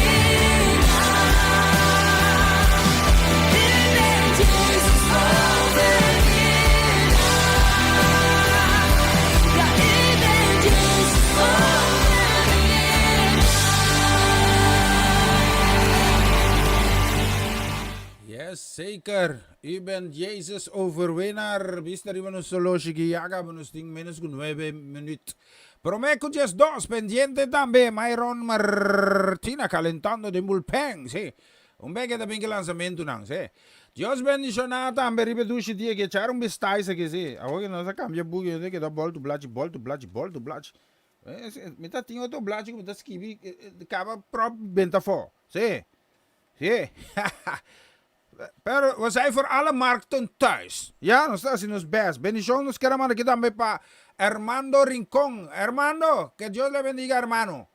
U bent Jezus overwinnaar. Ja, u bent Jezus overwinnaar. Yes, zeker. U bent Jezus overwinnaar. Bista riba nos horloge ki ya caba nos tin menos cu nuebe minuut. Prome cu 12, pendiente tambe Myron Martina calentando den bullpen. Sí. Un beke ta bin cu lanzamentonan. Sí. Dios bendiciona tambe riba e dushi dia ki echar un bistais aki. Sí. Awor ki nos a cambia buki, nos a keda bolto blachi, bolto blachi, bolto blachi. Mi ta tin otro blachi cu mi ta skibi, caba prop benta afo. Sí. Sí. Pero we zijn voor alle markten thuis. Ja, nos ta hasi nos best. Bendicion nos kere manda aki tambe pa Armando Rincon. Armando, que Dios le bendiga hermano.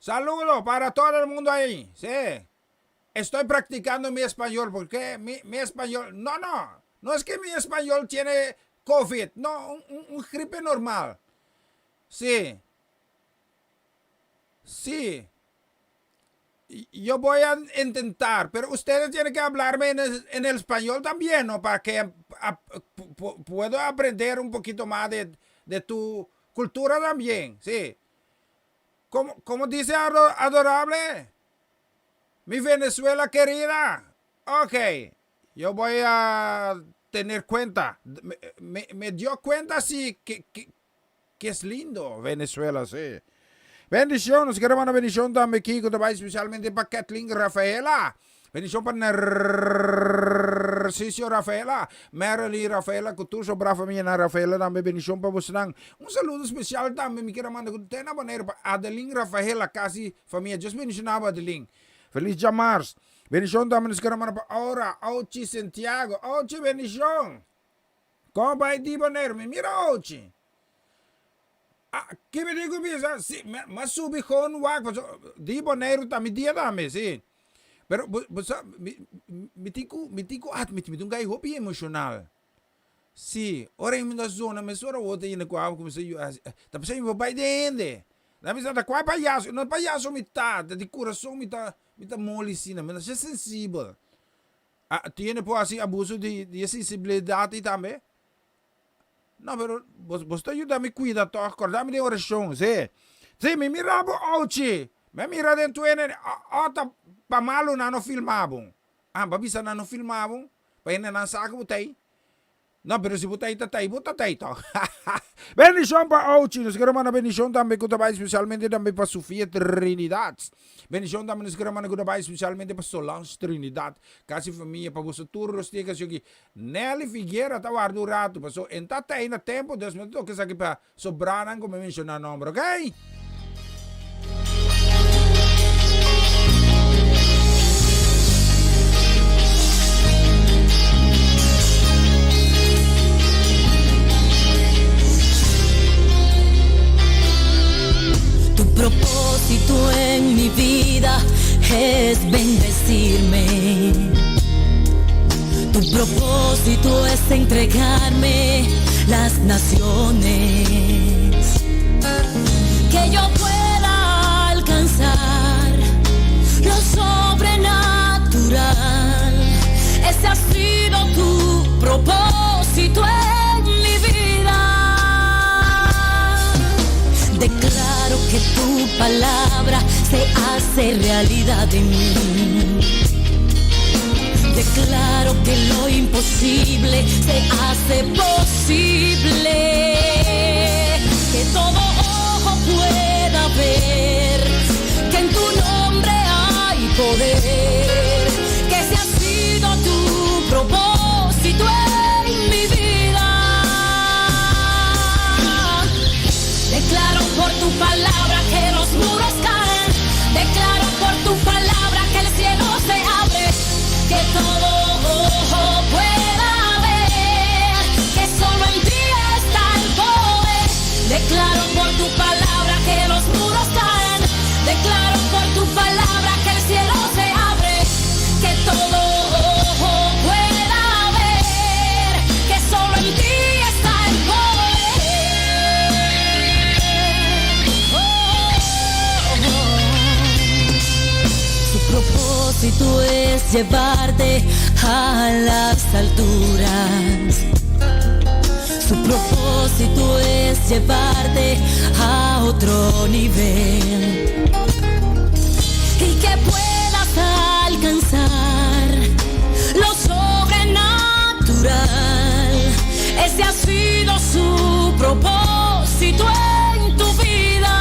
Saludo para todo el mundo ahí. Sí. Estoy practicando mi español porque mi, mi español... No, no. No es que mi español tiene COVID. No, un, un, un gripe normal. Sí. Sí. Yo voy a intentar, pero ustedes tienen que hablarme en el, en el español también, ¿no? Para que a, pueda aprender un poquito más de, de tu cultura también, sí. ¿Cómo, cómo dice adorable? Mi Venezuela querida. Ok, yo voy a tener cuenta. Me, me, me dio cuenta, sí, que, que, que es lindo Venezuela, sí. Bendishon, nos kere manda bendishon tambe ki ku ta bai spesialmente pa Kathleen Rafaela. Bendishon pa Narcisio Rafaela, Marilyn Rafaela ku tur sobrá famianan Rafaela tambe bendishon pa bosnan. Un saludo spesial tambe mi kere manda ku te na Boneiru pa Adeline Rafaela kasi famia. Dios bendishoná bo Adeline. Felis djamars. Bendishon tambe nos kere manda pa Aura, Auchi Santiago. Auchi bendishon! Kon bai di Boneiru? Mi mira Auchi. Ah, ki mi tin ku bisa? Si, mi a subi gewoon wak, paso di Boneiru ta mi dia tambe, si. Pero bo, bo sa, mi, mi tin ku, mi tin ku admiti, mi ta un gai hopi emoshonal. Si, ora mi ta zona mesora wou ta yena ku awa kuminsá yora. Ta p'esei mi por bai den hende. Nan bisa ta kua payaso, no payaso mi ta, ta di kurason mi ta, mi ta moli asina, mi ta asina sensibel. Ah, tin hende por hasi abuso di, di e sensibilidat ei tambe? No, pero bos, bos ta yuda mi cuida toch? Corda mi den oracion, sí. Sí, mi mira bo, ouchi. Mi a mira den tuene, o ta pa malo nan no filma bo. Ah, bo a bisa nan no filma bo? Pa hende nan sa cu bo ta ei? No, pero si bo ta ei, ta ta ei, bo ta ta ei toch? Bendicion pa ouchi. Nos kere manda bendicion tambe cu ta bay specialmente tambe pa Sofia Trinidad. Bendicion tambe nos kere manda cu ta bay specialmente pa Solange Trinidad. Casi famia, pa boso tur los tin e cacion aki. Nelly Figuera ta warda un ratu paso en ta tei na tempo dus mi ta toka esaki pa sobranan ku mi menshona nomber ok. Tu propósito en mi vida es bendecirme. Tu propósito es entregarme las naciones. Que yo pueda alcanzar lo sobrenatural. Ese ha sido tu propósito en mi vida. Declaro que tu palabra se hace realidad en mí. Declaro que lo imposible se hace posible. Que todo ojo pueda ver que en tu nombre hay poder. Que ese ha sido tu propósito en mi vida. Declaro por tu palabra que los muros caen. Declaro por tu palabra que el cielo se abre. Que todo ojo pueda ver que solo en ti está el poder. Declaro por tu palabra que los muros caen. Declaro por tu palabra que el cielo se abre. Que todo ojo pueda ver que solo en ti está el poder. Oh, oh, oh. Su propósito es llevarte a las alturas. Su propósito es llevarte a otro nivel. Y que puedas alcanzar lo sobrenatural. Ese ha sido su propósito en tu vida.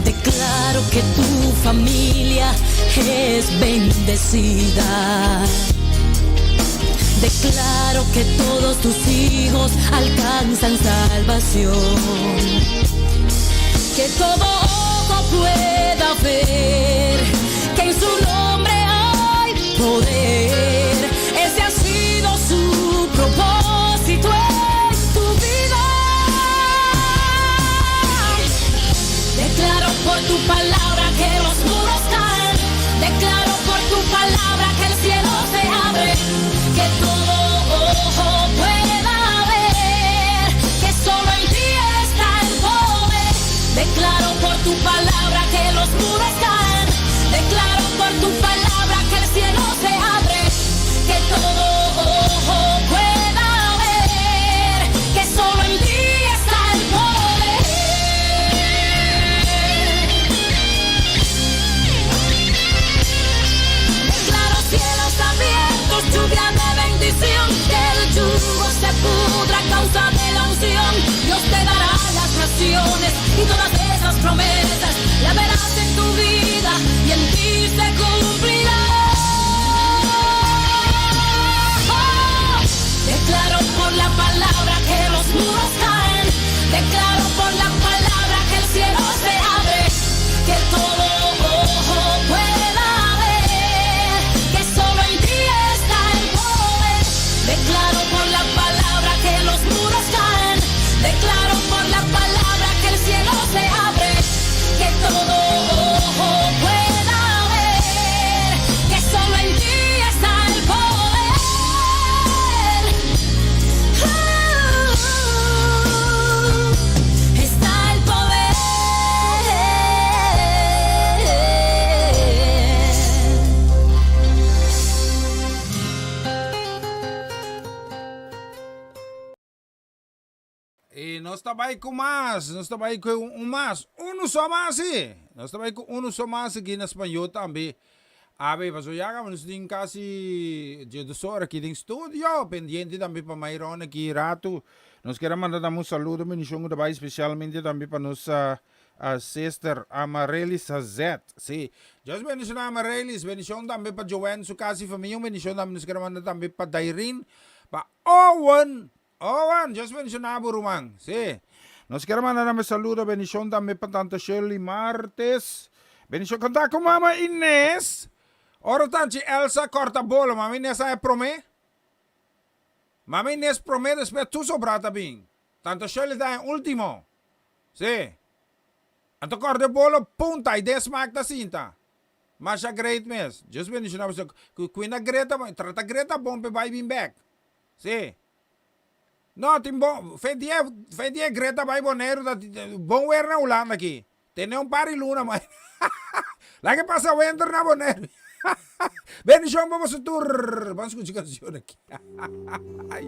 Declaro que tu familia es bendecida. Declaro que todos tus hijos alcanzan salvación. Que todo ojo pueda ver que en su nombre hay poder. Ese ha sido su propósito en tu vida. Declaro por tu palabra que los muros caen. Declaro por tu palabra que el cielo se abre. Que todo ojo pueda ver que solo en ti está el poder. Declaro por tu palabra que los muros caen. Declaro por tu palabra que el cielo se abre. Que todo ojo pueda ver que solo en ti está el poder. Declaro cielos abiertos, lluvia de bendición, que el yugo se pudra a causa de la unción. Dios te dará las naciones y todas esas promesas la verás en tu vida y en ti se cumplirá. Declaro por la palabra que los muros caen. Declaro por la palabra que el cielo se abre. Que todo ojo pueda ver que solo en ti está el poder. Declaro por la palabra que los muros caen. Declaro por la palabra que el cielo se abre. Que todo ojo pueda ver que solo en ti está el poder. Está el poder. I nos ta bai ku mas, nos ta bai ku un mas, unu so mas si. Nos ta bai ku unu so mas aki na spañó tambe. Awe, pasobra ya kaba nos tin kasi diesdos ora aki den studio, pendiente tambe pa Mayron aki ratu. Nos kier a manda tambe un saludo, bendishon ku ta bai spesialmente tambe pa nos sister Amarelis Hazet. Si, Dios bendishoná Amarelis, bendishon tambe pa Joanne su kas i famia, un bendishon tambe nos kier a manda tambe pa Dairin, pa Owen, Owen, Dios bendiciona bo ruman. Sí. Nos kier manda tambe saludo, bendicion tambe pa tanta Shirley Martes. Bendicion conta cu mama Ines. Ora tanchi Elsa corta bolo, mama Ines a e prome. Mama Ines prome despues tur sobra ta bin. Tanta Shirley ta e ultimo. Sí. Anto corta e bolo, punta y den smaak ta sinta. Masha great mes. Dios bendiciona bo. Cuina Greta, trata Greta bon pe bay bin bek. Sí. No, tin bon, fe dia, fe dia Greta bai Boneiru ta bon weer na Hulanda aki. Tene un par di luna mas. Laga e pasa winter na Boneiru. Bendishon pa boso tur. Ban skucha kanshon aki. Ay.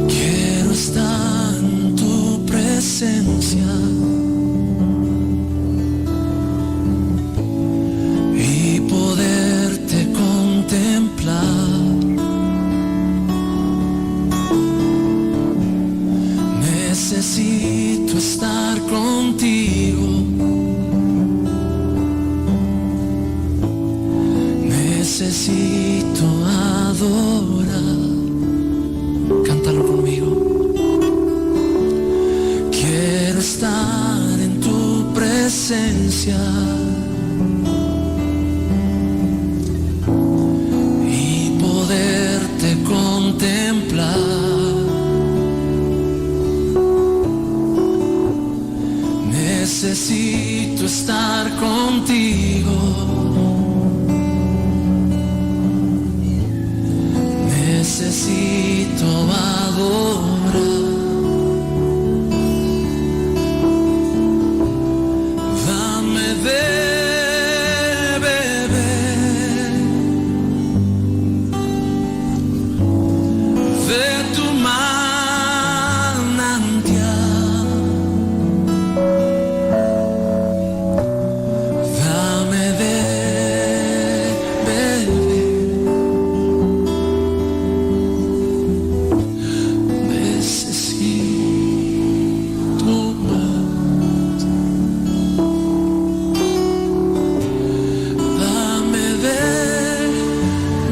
Quiero estar en tu presencia y poderte contemplar. Necesito estar contigo. Necesito adorar. Cántalo conmigo. Quiero estar en tu presencia. Y poderte contemplar. Necesito estar contigo. Necesito adorar. Dame de beber de tu manantial. Dame de beber. Necesito más. Dame de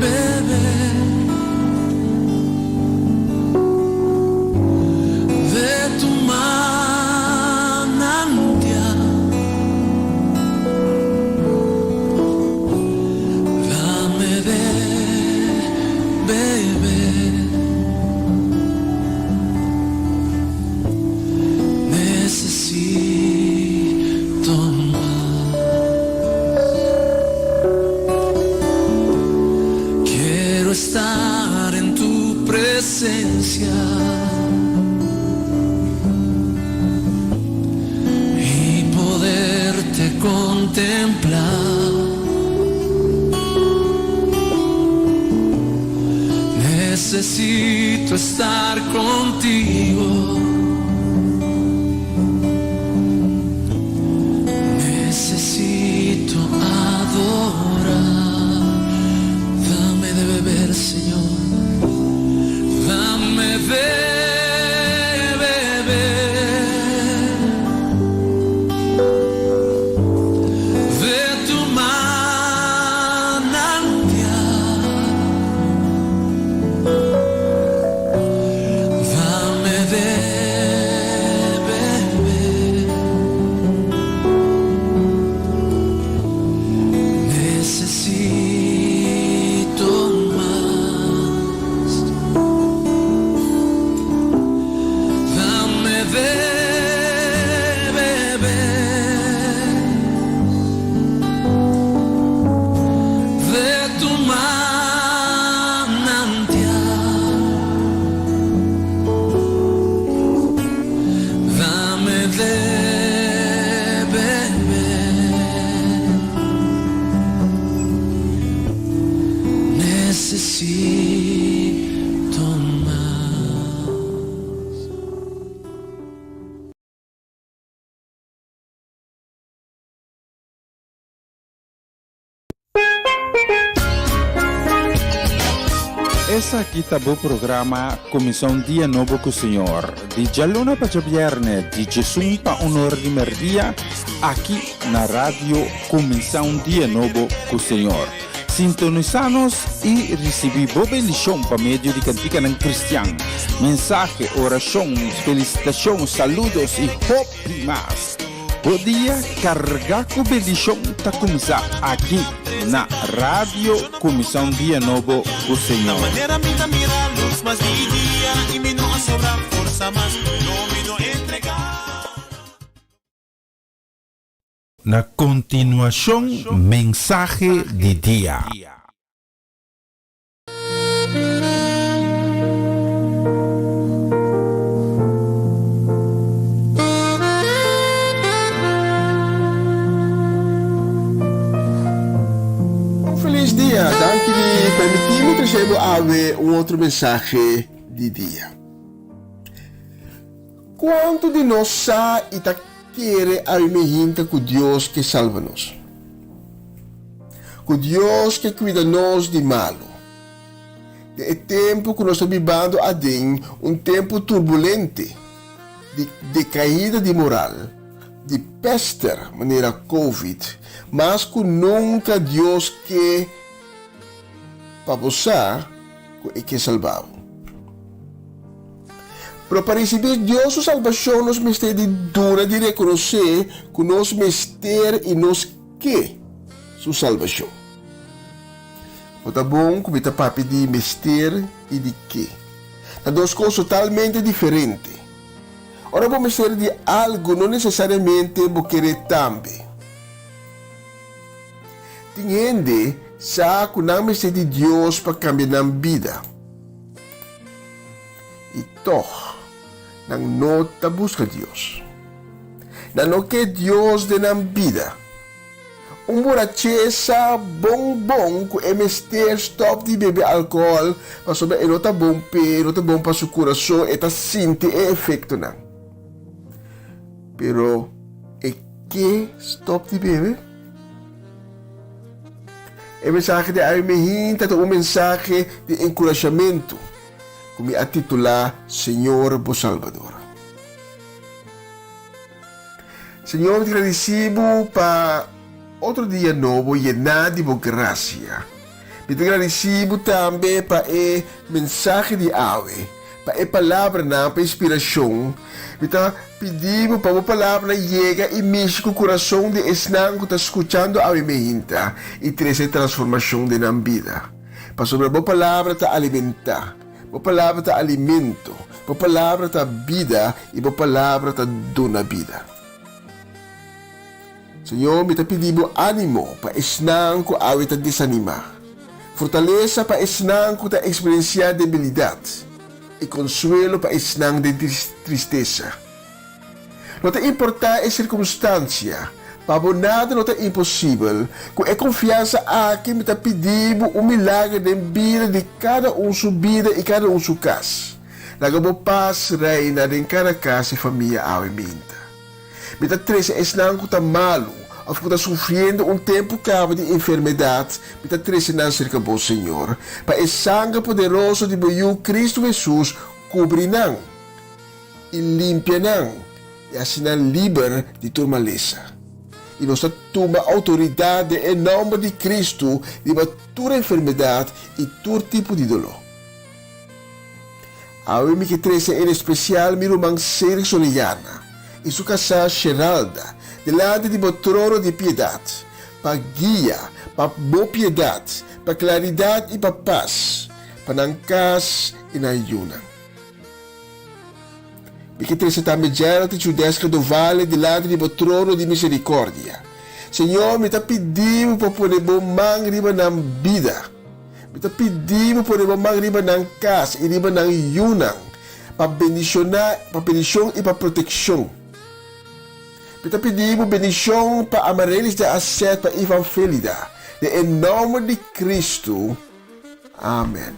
beber de tu manantial. Dame de beber. Necesito más. Quiero estar en tu presencia y poderte contemplar. Necesito estar contigo. Esaki ta bo programa Kuminsá un Dia Nobo ku Señor, di djaluna pa djabièrnè di djesun pa un or di mèrdia, aki na Radio Kuminsá un Dia Nobo ku Señor. Sintonisá nos i risibí bo bendishon pa medio di kantikanan kristian, mensahe, orashon, felisitashon, saludos i hopi mas. Bo dia kargá ku bendishon ta kuminsá aki na Radio Kuminsá un Dia Nobo ku Señor. Na kontinuashon mensahe di dia. Un felis dia! Danki di permití mi trese bo awe un otro mensahe di dia. Kuantu di nos sa i ta kere awe mehinta ku Dios ke salba nos? Ku Dios ke kuida nos di malu. Den e tempu ku nos ta bibando aden, un tempu turbulente, di dekaida di moral, di pester manera Covid, mas ku nunka Dios ke pa bo sa ku e ke salba bo. Pero pa risibí Dios su salbashon nos mester di duna di rekonosé ku nos mester i nos Ke su salbashon. Bo ta bon ku mi ta papia di mester i di ke. Ta dos kos totalmente diferente. Ora bo mester di algu no nesesariamente bo kere tambe. Tin hende sa ku nan mester di Dios pa kambia nan bida. I tòg nan no ta buska Dios. Nan no ke Dios den nan bida. Un buraché sa bon bon ku e mester stòp di bebe alkohòl pasobra e no ta bon p'e, e no ta bon pa su kurason, e ta sinti e efektonan. Pero e ke stòp di bebe? E mensahe di awe mehinta ta un mensahe di enkurashamentu ku mi a titulá Señor bo Salbador. Señor, mi ta gradisí bo pa otro dia nobo yená di bo grasia. Mi ta gradisí bo tambe pa e mensahe di awe, pa e palabranan, pa inspirashon. Mi ta pidi bo pa bo palabranan yega i mishi ku kurason di esnan ku ta skuchando awe meinta i trese transformashon den nan bida. Pasobra bo palabra ta alimentá. Bo palabra ta alimento, bo palabra ta bida i bo palabra ta duna bida. Señor, mi ta pidi bo ánimo pa esnan ku awe ta desanimá, fortalesa pa esnan ku ta eksperensiá debilidat i konsuelo pa esnan den tristesa. No ta importá e sirkumstansia, pa bo nada no ta imposibel. Ku e konfiansa aki mi ta pidi bo un milager den bida di kada un su bida i kada un su kas. Laga bo pas reina den kada kas i famia awe minta. Mi ta trese esnan ku ta malu òf ku ta sufriendo un tempu kaba di enfermedat, mi ta trese nan serka bo, Señor, pa e sanger poderoso di bo Yu Kristu Hesus kubri nan. I limpia nan, i hasi nan liber di tur malesa. I nos ta tuma outoridat den e nòmber di Kristu riba tur enfermedat i tur tipo di doló. Awe mi ke trese en espesial mi ruman Cedric Soleyana i su kasá Sheralda delante di bo trono di piedat, pa guia, pa bo piedat, pa klaridat i pa pas, pa nan kas i nan yunan. Mi ke trese tambe Gerald i Judeska Dovale dilanti di bo trono di misericordia. Señor, mi ta pidi bo pa pone bo man riba nan bida. Mi ta pidi bo pone bo man riba nan kas i riba nan yunan, pa bendiciona, pa bendicion i pa proteccion. Mi ta pidi bo bendicion pa Amarelis de Asset, pa Ivan Felida, den e nomber di Cristo. Amen.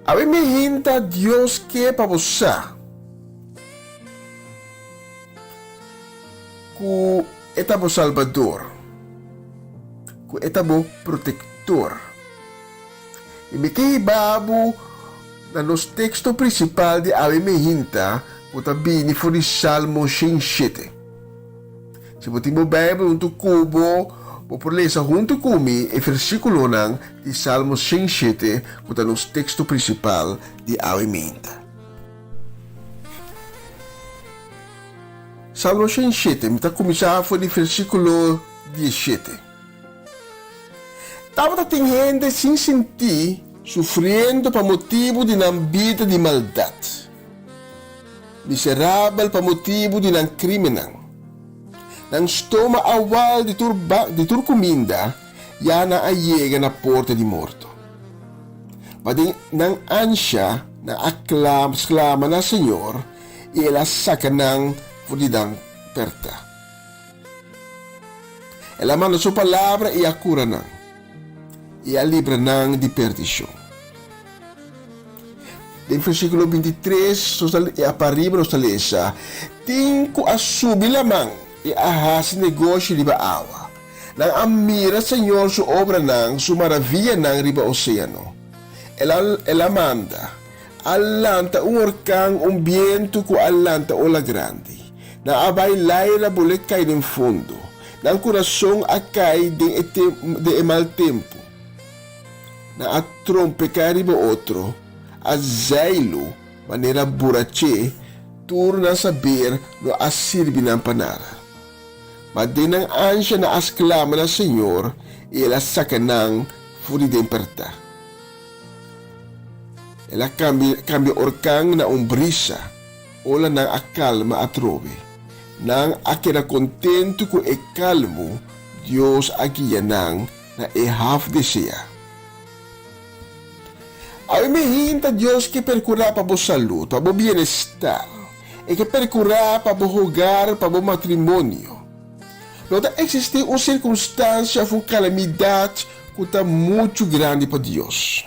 Awe mi hinta Dios ke pa bo sa ku e. E ta bo Salbador, ku E ta bo Protektor. I mi ke hiba bo na nos teksto prinsipal di awe mehinta ku ta bini for di Salmo 107. Si bo tin bo Beibel huntu ku bo, bo por lesa huntu ku mi e versíkulonan di Salmo 107 ku ta nos teksto prinsipal di awe mehinta. Salmo 107, mi ta kuminsá for di versíkulo 17. Tabata tin hende sin sintí sufriendo pa motibu di nan bida di maldat, miserabel pa motibu di nan krímennan. Nan stoma a wal di tur di tur kuminda, ya nan a yega na porta di morto. Ma den nan ansha nan a sklama na Señor, i El a saka nan for di nan pèrtá. El a manda su palabra i a kura nan, i a libra nan di perdishon. Den versíkulo 23 nos ta i a pariba nos ta lesa, Tin ku a subi laman i a hasi negoshi riba awa. Nan a mira Señor su obranan, su maravianan riba oséano. El a el a manda, a lanta un orkan, un bientu ku a lanta ola grandi. Nan a bai laira bole kai den fondo. Nan kurason a kai den e den e mal tempu. Nan a trompeká riba otro, a zeilu manera buraché, tur nan saber no a sirbi nan pa nada. Ma den nan ansha nan a sklama na Señor, i El a saka nan for di den pèrtá. El a kambia orkan na un brisa, ola nan a kalma atrobe. Nan a keda kontentu ku e kalmu Dios a guia nan na e haf deseá. Awe mi hinta Dios ke perkurá pa bo salud, pa bo bienestar. E ke perkurá pa bo hogar, pa bo matrimonio. No ta eksistí un sirkunstansia òf un kalamidat ku ta muchu grandi pa Dios.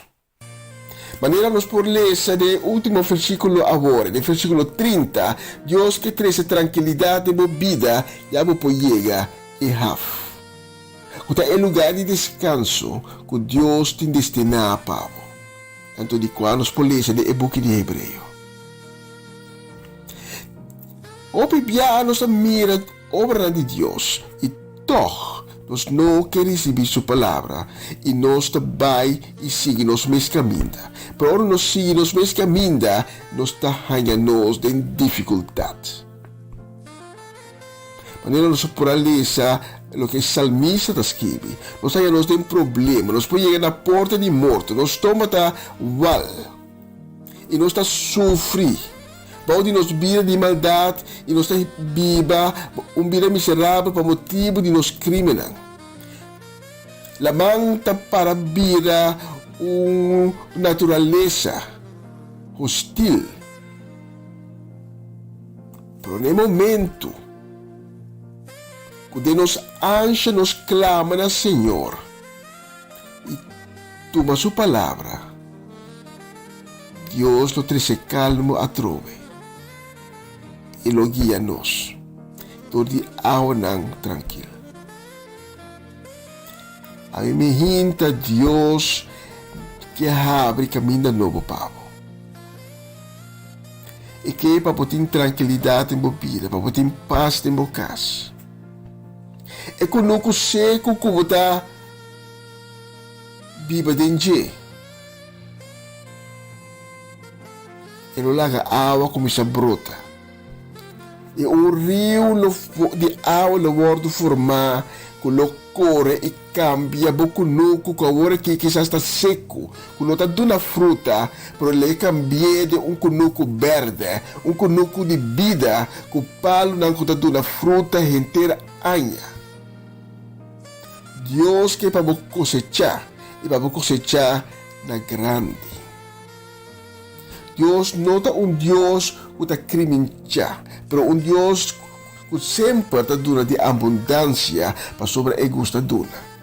Manera nos por lesa den e último versíkulo awor, den versíkulo 30, Dios ke trese trankilidat den bo bida ya bo por yega e haf, ku ta e lugá di deskanso ku Dios tin destiná pa bo, tantu di kua nos por lesa den e buki di Hebreo. Hopi biaha nos ta mira obranan di Dios i tòg nos no ke risibí su palabra i nos ta bai i sigui nos mes kaminda. Pero ora nos sigui nos mes kaminda, nos ta haña nos den difikultat. Manera nos por a lesa loke e salmista ta skibi, nos ta haña nos den problema, nos por yega na porta di morto, nos stoma ta wal. I nos ta sufri bou di nos bida di maldat i nos ta biba un bida miserabel pa motibu di nos krimennan. Laman ta para bira un naturalesa hostil. Pero na e momentu ku den nos ansha nos klama na Señor i tuma su palabra, Dios lo trese kalmo atrobe i lo guia nos dor di awanan trankil. Ami mi hinta Dios ke habri kaminda nobo pa bo. E ke pa bo tin trankilidat den bo bida, pa bo tin pas den bo kas. E kunuku seku ku bo ta biba den dje. E lo laga awa kuminsá brota, i un riu lo di awa lo wòrdu formá ku lo kore i kambia bo kunuku ku awor aki kisas ta seku, ku no ta duna fruta, pero lo e kambi'é den un kunuku bèrdè, un kunuku di bida ku palunan ku ta duna fruta henter aña. Dios ke pa bo kosechá i pa bo kosechá na grandi. Dios no ta un Dios ku ta kriminchá, pero un Dios ku semper ta duna di abundansia pasobra e gusta duna.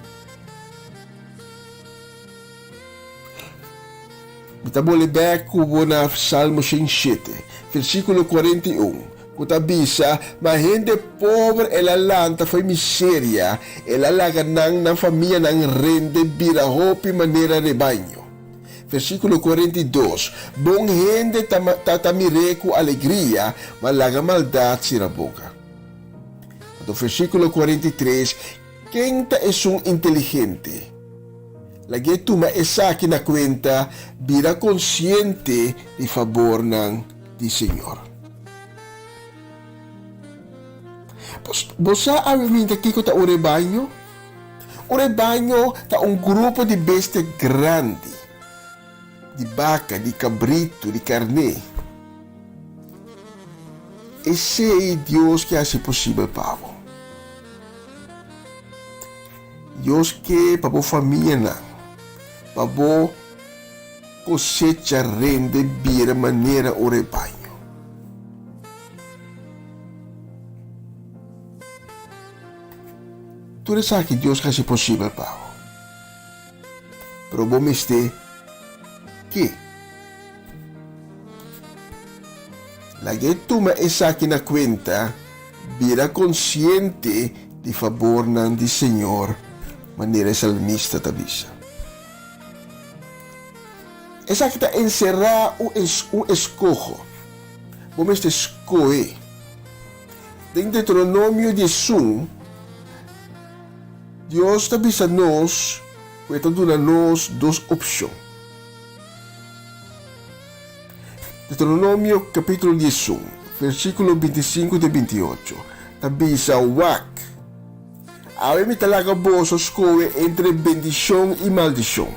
Mi ta bole bèk ku bo na Salmo 107, versíkulo 41. ku ta bisa, Ma hende pober el a lanta fo'i miseria, el a laga nan nan famianan rende bira hopi manera rebaño. Versíkulo 42, Bon hende ta ta ta mir'é ku alegria, ma laga maldat sera boka. Anto versíkulo 43, Ken ta esun inteligente? Lag'é tuma esaki na kuenta, bira konsiente di fabornan di Señor. Bo sa awe minta kiko ta un rebaño? Un rebaño ta un grupo di bestia grandi, di baka, di kabritu, di karné. Esei Dios ke hasi posibel pa bo. Dios ke pa bo famianan, pa bo kosecha rende bira manera un rebaño. Tur esaki Dios ke hasi posibel pa bo. Pero bo mester ke. Lag'é tuma esaki na kuenta, bira konsiente di fabornan di Señor, manera e salmista ta bisa. Esaki ta enserá un un eskoho. Bo mester skohe. Den Deuteronomio 11, Dios ta bisa nos ku e ta duna nos dos opshon. Deuteronomio capítulo 11, versículo 25 te 28, ta bisa, Wak, awe mi ta laga boso skohe entre bendishon i maldishon.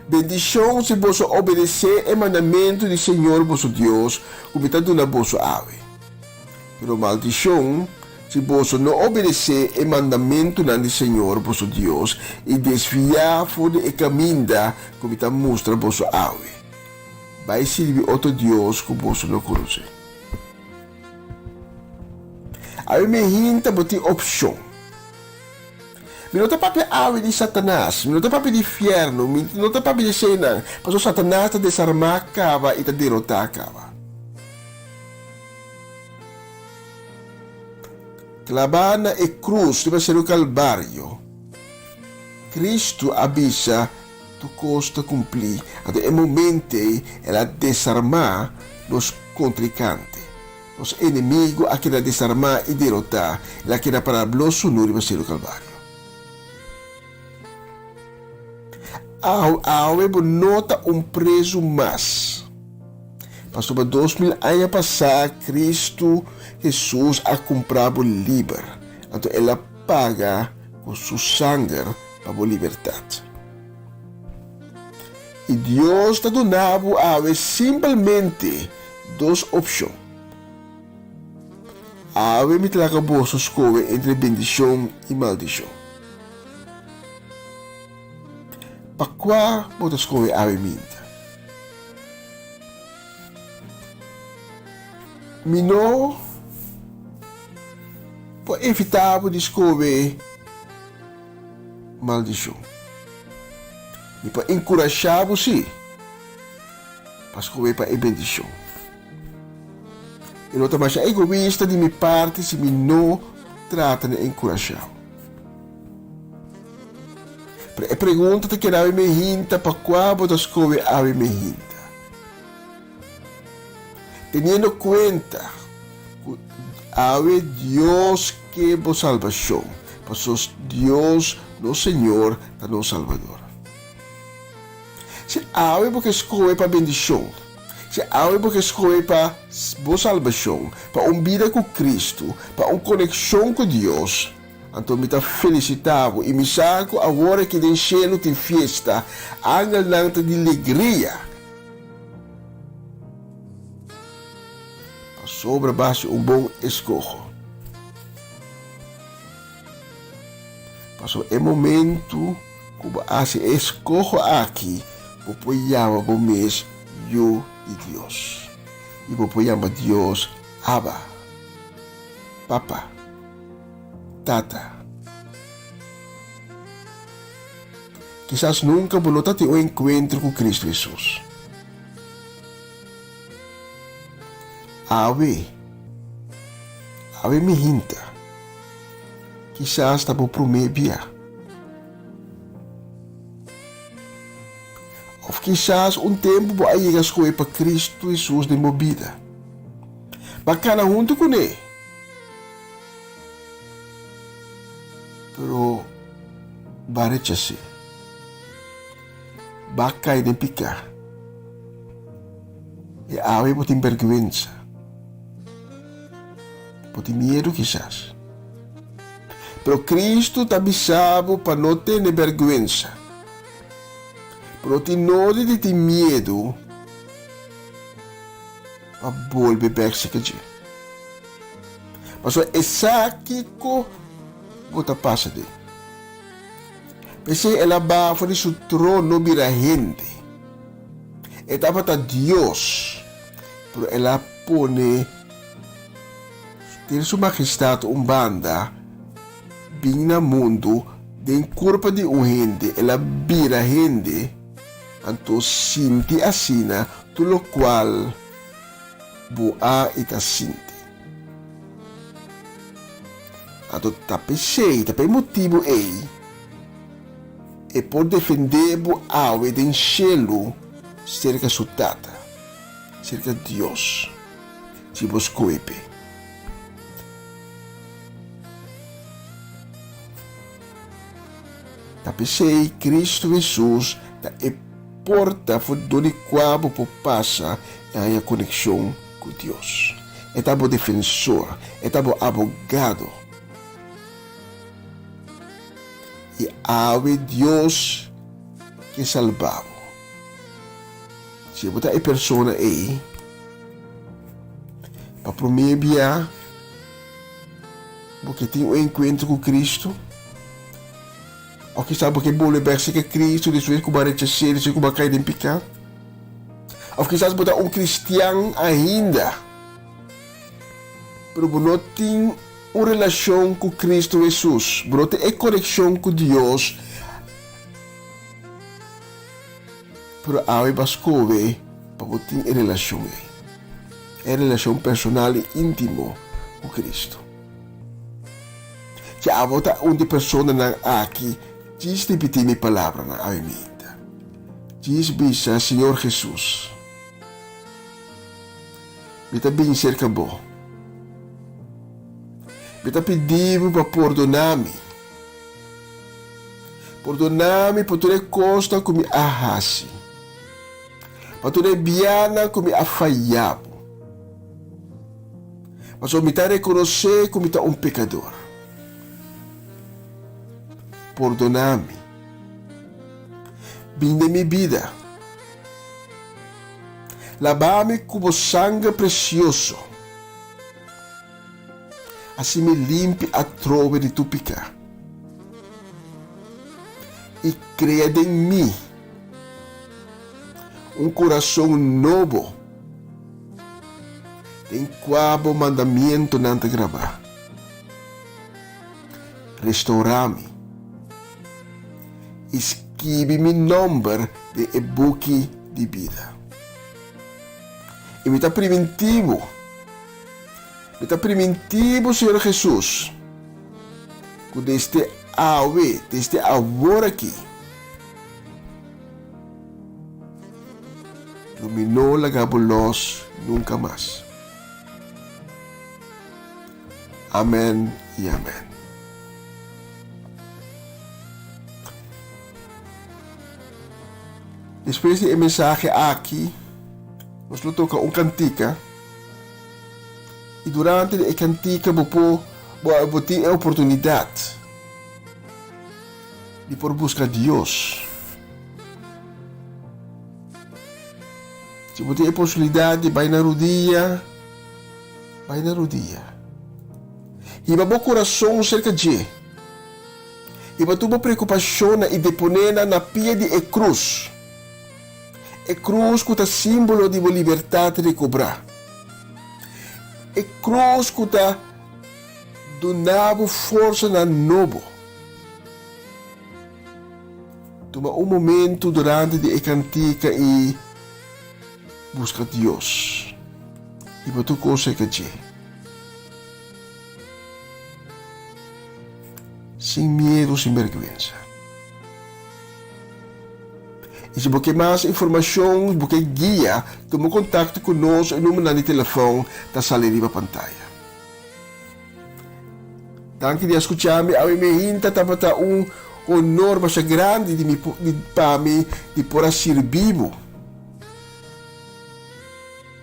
Bendishon si boso obedesé e mandamentu di Señor boso Dios ku mi ta duna boso awe. Pero maldishon si boso no obedesé e mandamentunan di Señor boso Dios i desviá for di e kaminda ku mi ta mustra boso awe, bai sirbi otro dios ku boso no konosé. Awe mi hinta bo tin opshon. Mi no ta papia awe di Satanas, mi no ta papia di fièrnu, mi no ta papia di eseinan, pasobra Satanas ta desarmá kaba i ta derotá kaba. Klabá na e krus riba Seru Kalbario, Kristu a bisa, Tur kos ta kumplí. Anto e momento ei el a desarmá nos kontrinkante. Nos enemigu a keda desarmá i derotá, el a keda pará blo sunú riba Seru Kalvario. Awe bo no ta un prezu mas, pasobra 2000 aña pasá Kristu Hesus a kumpra bo liber, anto el a paga ku su sanger pa bo libertat. I Dios ta duna bo awe simpelmente dos opshon. Awe mi ta laga boso skohe entre bendishon i maldishon. Pa kua bo ta skohe awe minta? Mi no por evitá bo di skohe maldishon. Mi por enkurashá bo sí pa skohe pa e bendishon. E lo ta masha egoista di mi parti si mi no trata na enkurashá bo. Pero e pregunta ta keda awe mehinta, pa kua bo ta skohe awe mehinta? Teniendo kuenta ku awe Dios ke bo salbashon, pasos Dios nos Señor ta nos Salbador. Si awe bo ke skohe pa bendishon, si awe bo ke skohe pa bo salbashon, pa un bida ku Kristu, pa un konekshon ku Dios, anto mi ta felisitá bo i mi sa ku awor aki den shelu tin fiesta, angelnan ta di legria. Pasobra basi un bon eskoho. Pasobra e momentu ku bo hasi e eskoho aki, bo por yama bo mes yu di Dios. I bo por yama Dios Abba, Papa, Tata. Kisas nunka bo no ta tin un enkuentro ku Kristu Hesus. Awe. Awe mi hinta. Kisas ta bo promé bia. Òf kisas un tempu bo a yega skohe pa Kristu Hesus den bo bida. Bo a kana huntu kuné. Pero bo a rechas'é. Bo a kai den piká. I awe bo tin bèrgwensa. Bo tin miedu kisas. Pero Kristu ta bisa bo pa no tene bèrgwensa. Bo no tin nodi di tin miedu pa bolbe bèk serka dje. Pasobra e sa kiko bo ta pasa den. P'esei el a baha for di su trono bira hende. E tabata Dios, pero el a pone den su majestat un banda, bin na mundu den kurpa di un hende, el a bira hende, anto sinti asina tur lokual bo a i ta sinti. Anto ta p'esei, ta p'e motibu ei, e por defendé bo awe den shelu serka su Tata, serka Dios, si bo skohe p'e. Ta p'esei Kristu Hesus ta e porta for dor di kua bo por pasa i haña konekshon ku Dios. E ta bo defensor, e ta bo abogado. I awe Dios ke salba bo. Si bo ta e persona ei, pa promé bia bo ke tin un enkuentro ku Kristu, òf kisas bo ke bolbe bèk serka Kristu despues ku bo a rechas'é, despues ku bo a kai den piká, òf kisas bo ta un kristian ainda, pero bo no tin Un relashon ku Kristu Hesus. Bo no tin e konekshon ku Dios, pero awe bo a skohe pa bo tin e relashon ei, e relashon personal i íntimo ku Kristu. Si abo ta un di e personanan aki, djis ripití mi palabranan awe minta. Djis bisa, Señor Hesus, mi ta bin serka bo. Mi ta pidi bo pa pordoná mi. Pordoná mi pa tur e kosnan ku mi a hasi, pa tur e bianan ku mi a faya bo. Pasobra mi ta rekonosé ku mi ta un pekador. Pordoná mi. Bin den mi bida. Labá mi ku bo sanger presioso. Asi mi limpi atrobe di tur piká, i krea den mi un kurason nobo den kua bo mandamientonan ta grabá. Restourá mi i skibi mi nòmber den e buki di bida. I mi ta primintí bo. Mi ta primintí bo, Señor Hesus, ku desde awe, desde awor aki, lo mi no laga bo lòs nunka mas. Amèn i amèn. Despues di e mensahe aki, nos lo toka un kantika. I durante di e kantika bo por bo tin e oportunidat di por buska Dios. Si bo tin e posibilidat di bai na rudia, bai na rudia. Hiba bo kurason serka dje. Hiba tur bo preokupashonnan i deponé nan na pia di e krus. E krus ku ta símbolo di bo libertat rekobrá. E krus ku ta duna bo forsanan nobo. Tuma un momentu durante di e kantika i buska Dios i bo tur kos serka dje. Sin miedu, sin bèrgwensa. I si bo ke mas informashon, si bo ke guia, tuma kontakto ku nos, e numbernan di telefòn ta sali riba pantaya. Danki di a skucha mi awe mi hinta tabata un honor masha grandi di mi di pa mi di por a sirbi bo.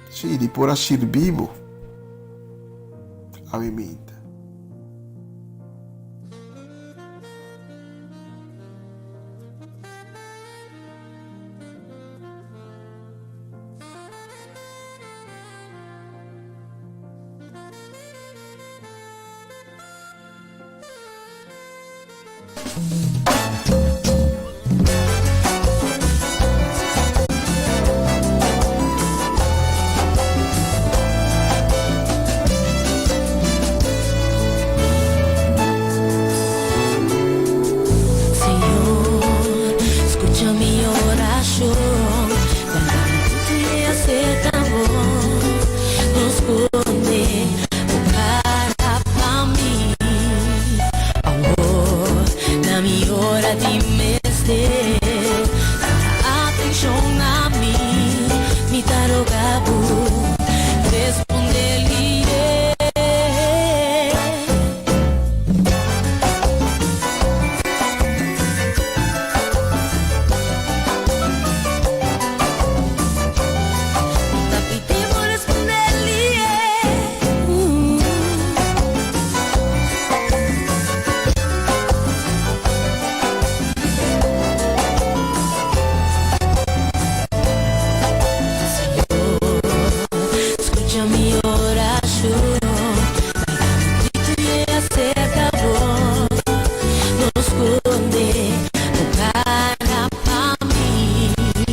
Sí, di por a sirbi bo awe mi hinta. Señor, scucha mi oracion. Escucha mi oración, no esconde tu cara pa mi.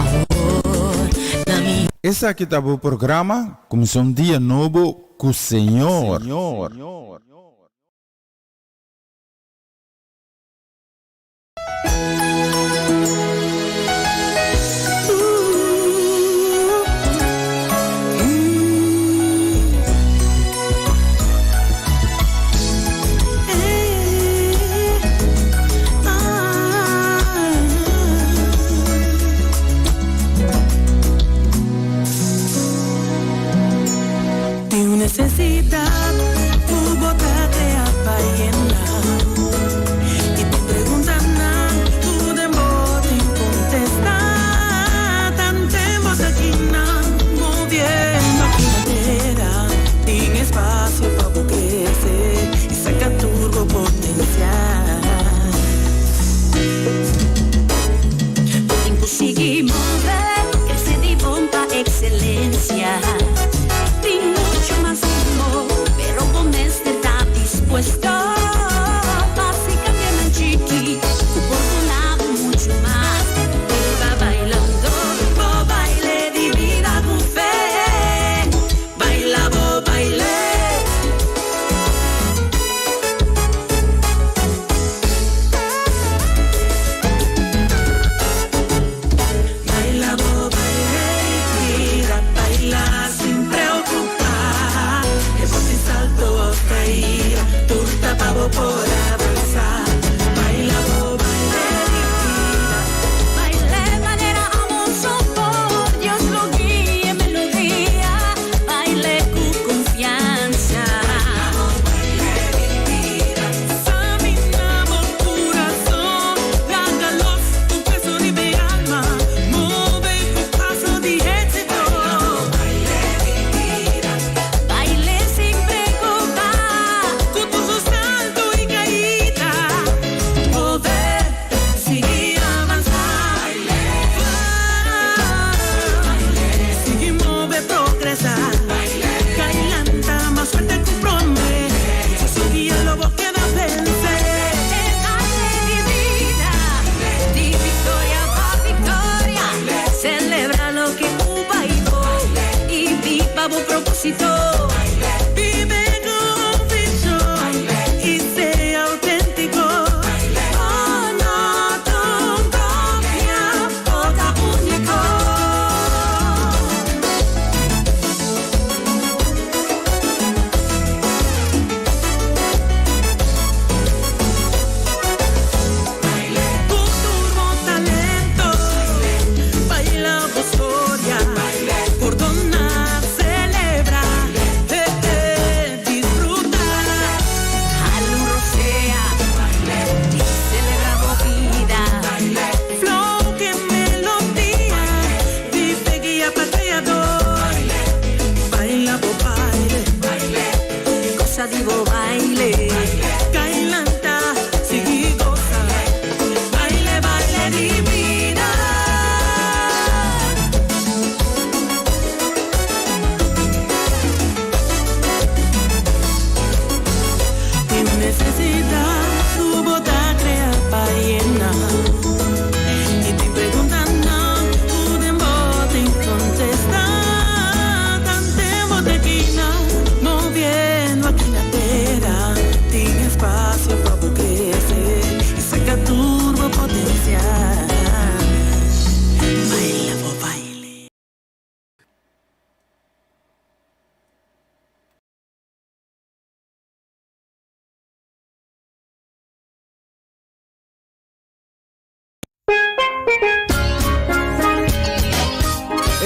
Awor na mi. Esaki ta bo programa Cuminsa un dia nobo cu Señor. Tin un necesidad cu bo ta.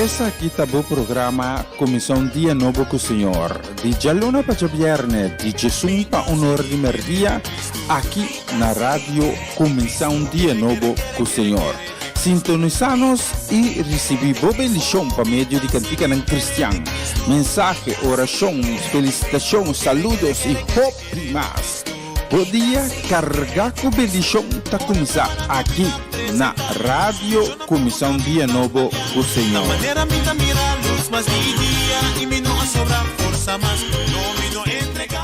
Esaki ta bo programa Kuminsá un Dia Nobo ku Señor, di djaluna pa djabièrnè di djesun pa un or di mèrdia, aki na Radio Kuminsá un Dia Nobo ku Señor. Sintonisá nos i risibí bo bendishon pa medio di kantikanan kristian, mensahe, orashon, felisitashon, saludos i hopi mas. Bo dia kargá ku bendishon ta kuminsá aki na Radio Kuminsá un Dia Nobo ku Señor. Manera mi ta mira lus mas di dia i mi no a sobra forsa mas, no mi no entregá.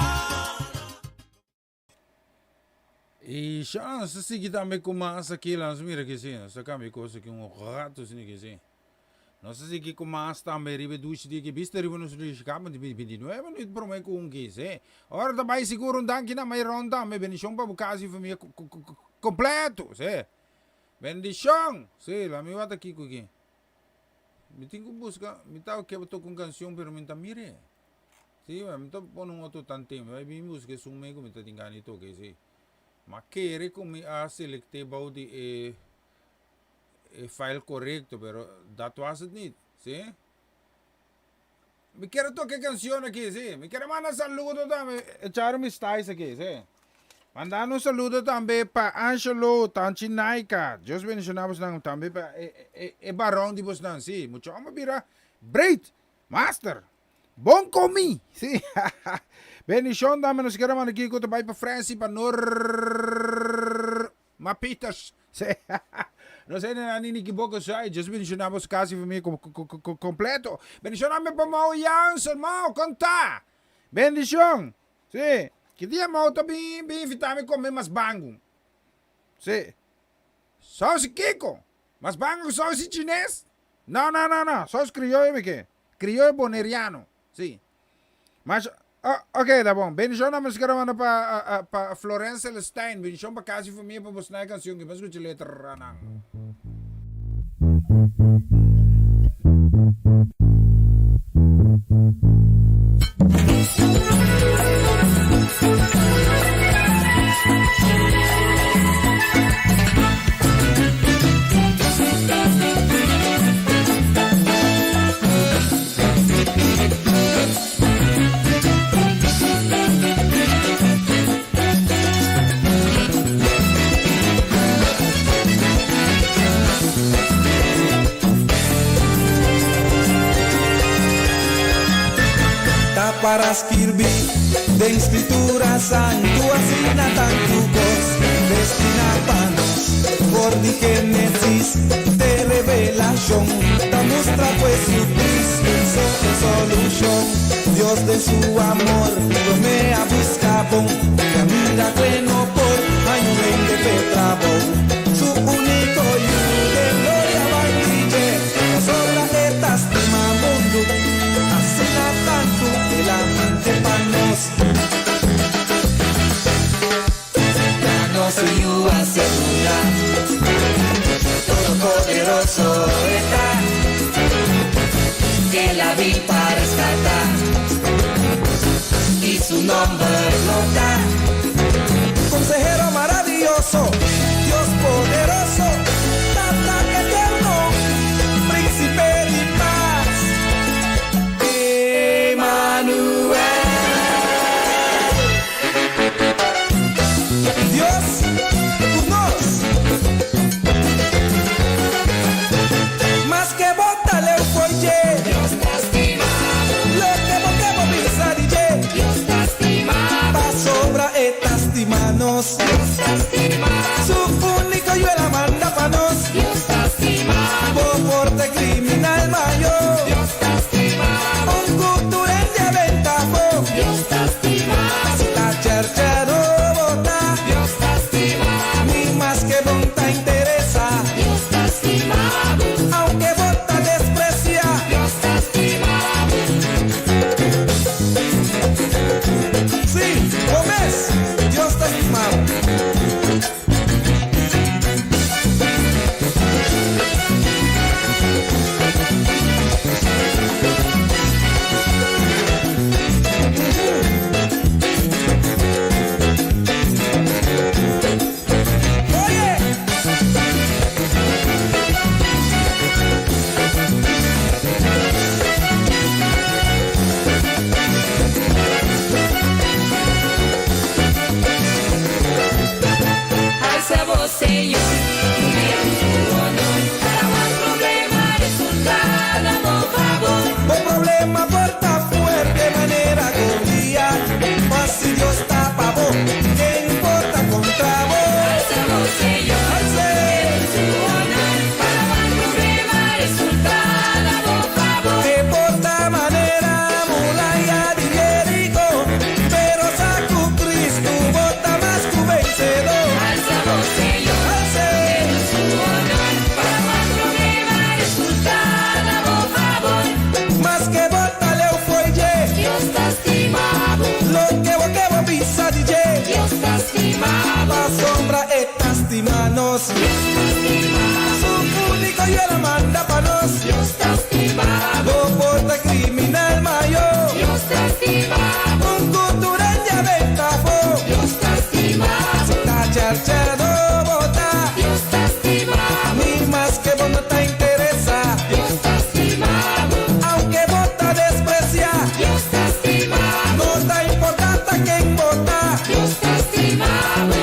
I sha nos ta sigui tambe ku mas aki, la nos mira aki si, nos ta kambia kos aki un rato asina aki si. Nos ta sigui ku mas tambe riba e dushi di aki bista riba nos dushi kaba di 29 minuut prome ku un kis. Ora ta bai sigur un danki na Mayron tambe, bendishon pa bo kas i famia kompleto, si. Bendishon! Si, la mi wak kiko aki. Mi tin ku buska, mi ta ke toka un kanshon pero mi no ta mira. Si, mi ta pone un otro tanten, mi bai bin buska esun me ku mi ta tin gana di toka esei. Ma kere ku mi a selekte bou di e e file korekto, pero dat was het niet, si. Mi kier toka e cancion aki, si. Mi kier manda saludo tambe. Echaron mi styles aki, si. Mandando un saludo tambe pa Angelo, Tanchi Naika. Dios bendiciona bosnan. Tambe pa e, e, e baron di bosnan, si. Mucho hombre bira breed, master. Bon komi, si. Bendicion tambe nos kier manda aki ku ta bai pa Francie, pa Norma Peters. Sí. No sé na ni ki boko sai. Dios bendiciona bos casa y familia completo. Bendiciona me pa Mau Jansen. Mau, conta. Bendicion. Sí. Ki dia Mau ta bin bin invita mi come mas bangu. Sí. Saus kiko? Mas bangu saus chines? No, no, no, no. Saus criollo mi ke. Criollo boneriano. Sí. Mas, oh, ok, ta bon. Bendishon na musikero manda pa, uh, uh, pa Florence Celestine. Bendishon pa casa y familia pa bosnan e canción. Que pa escucha letra nan. Ta para skirbi den Scritura Santu asina tantu kos destina pa nos. For di Genesis te Revelashon ta mustra ku Jesucristo so e solushon. Dios den su amor promé a buska bon kaminda ku e no por haña un hende p'e trabou. Su úniko Yu den gloria bai di dje, pasobra e ta stima mundu asina tantu el a mant'e pa nos. Nos su Yu a ser duna, Todopoderoso e ta, El a bin pa rescata, y su nomber lo ta. Consehero maraviyoso, Dios poderoso, Tata eterno, Principe di paz, Emanuel. Dios ku nos. Maske bo ta leu for dje. Dios ta stima bo. Loke bo ke bo bisa di dje. Dios ta stima bo. Pasobra e ta stima nos. Dios ta stima bo. Su úniko Yu el a manda pa nos. Dios ta stima bo. Bo por ta kriminal mayo. Dios ta stima bo. Un ku tur hende a benta afó. Dios ta stima bo. Si ta cherchero bo ta. Dios ta stima bo. Ni maske bon ta interesa. Dios ta stima bo. Aunke bo ta desprecia. Dios ta stima bo. Si, bo mes, Dios ta stima bo. Señor, den su honor, pa wak problema resultá na bo fabor. Bo problema por ta fuerte manera Goliat, ma si Dios ta pa bo, ken por ta kontra bo? Alsa bo, Señor, den su honor, pa wak problema resultá na bo fabor. E por ta manera muraya di Jeriko, pero sa ku Kristu bo ta mas ku vensedor. Alsa bo, Señor, den su honor, pa wak problema resultá na bo fabor. Maske bo ta leu fo'i dje. Dios ta stima bo. Loke bo ke bo bisa di dje. Dios ta stima bo. Pasobra e ta stima nos. Dios ta stima bo. Su úniko yu el a manda pa nos. Dios ta stima bo. Bo por ta kriminal mayó. Dios ta stima bo. Un kultura hende a benta afó. Dios ta stima bo. Si ta chèrchèdó bo ta. Dios ta stima bo. Ni maske bo no ta interesá. Dios ta stima bo. Aunke bo ta despresiá. Dios ta stima bo. No ta importá ta ken bo ta. Dios ta stima bo.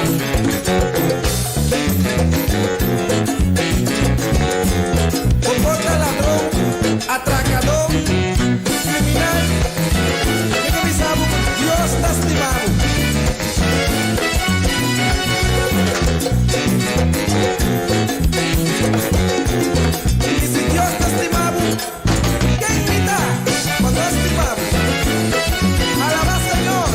Bo por ta ladron, atrakadó, kriminal. Mi ta bisa bo ku Dios ta stima bo. I si Dios ta stima bo, ken mi ta pa no stima bo? Alabá Señor!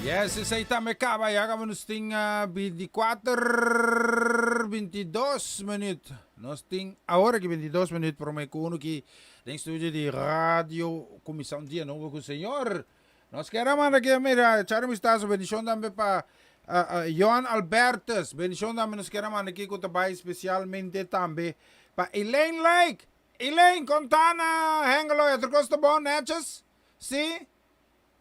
Yes, esei tambe kaba. Ya kaba nos tin 24, 22 minuut. Nos tin awor aki 22 minuut prome ku uno ki den studio di radio kuminsá un dia nobo ku Señor. Nos kier a manda ki mira echar un vistazo bendishon tambe pa Johan Albertus. Bendishon tambe nos kier a manda ki ku ta bai spesialmente tambe pa Elaine Lake. Elaine, konta na Hengelo, e tur kos ta bon netjes? Si?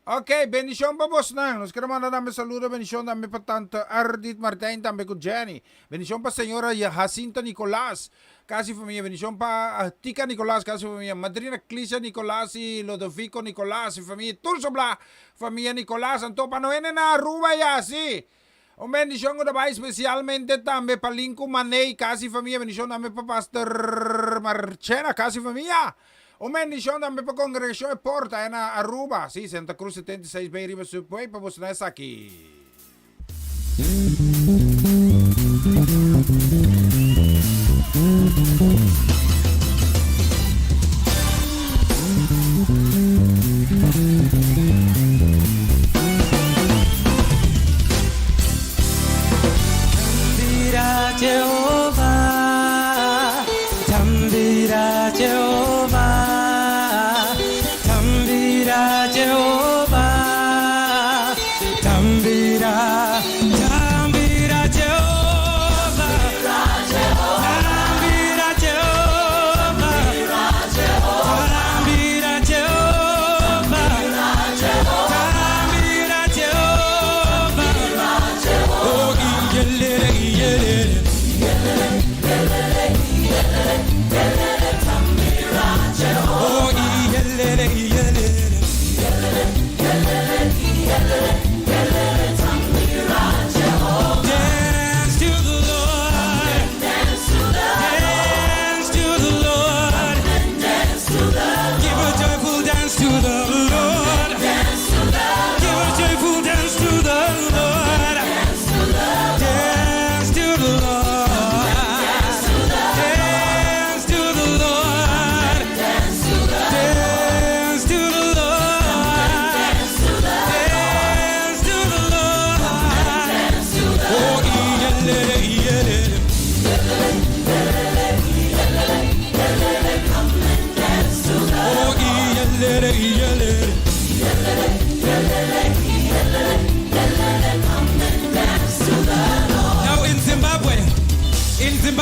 Ok, bendishon pa bosnan. Nos kier a manda tambe saludo, bendishon tambe pa tante Ardit Martijn tambe ku Jenny. Bendishon pa señora Jacinta Nicolaas, kasi famia. Bendishon pa Tika Nicolaas, kasi famia. Madrina Clisia Nicolaas i Lodovico Nicolaas i famia. Tur soblá famia Nicolaas. Anto pa no hende na Aruba ya, si. Un bendishon ku ta bai spesialmente tambe pa Linku Maney, kasi famia. Bendishon tambe pa Pastor Marchena, kasi famia. Un bendishon tambe pa Kongregashon E Porta aya na Aruba, si, Santa Cruz 76 bay riba Subway pa boso na esaki. Tambira Jehova, tambira Jehova, tambira Jehova, tambira, tambira Jehova.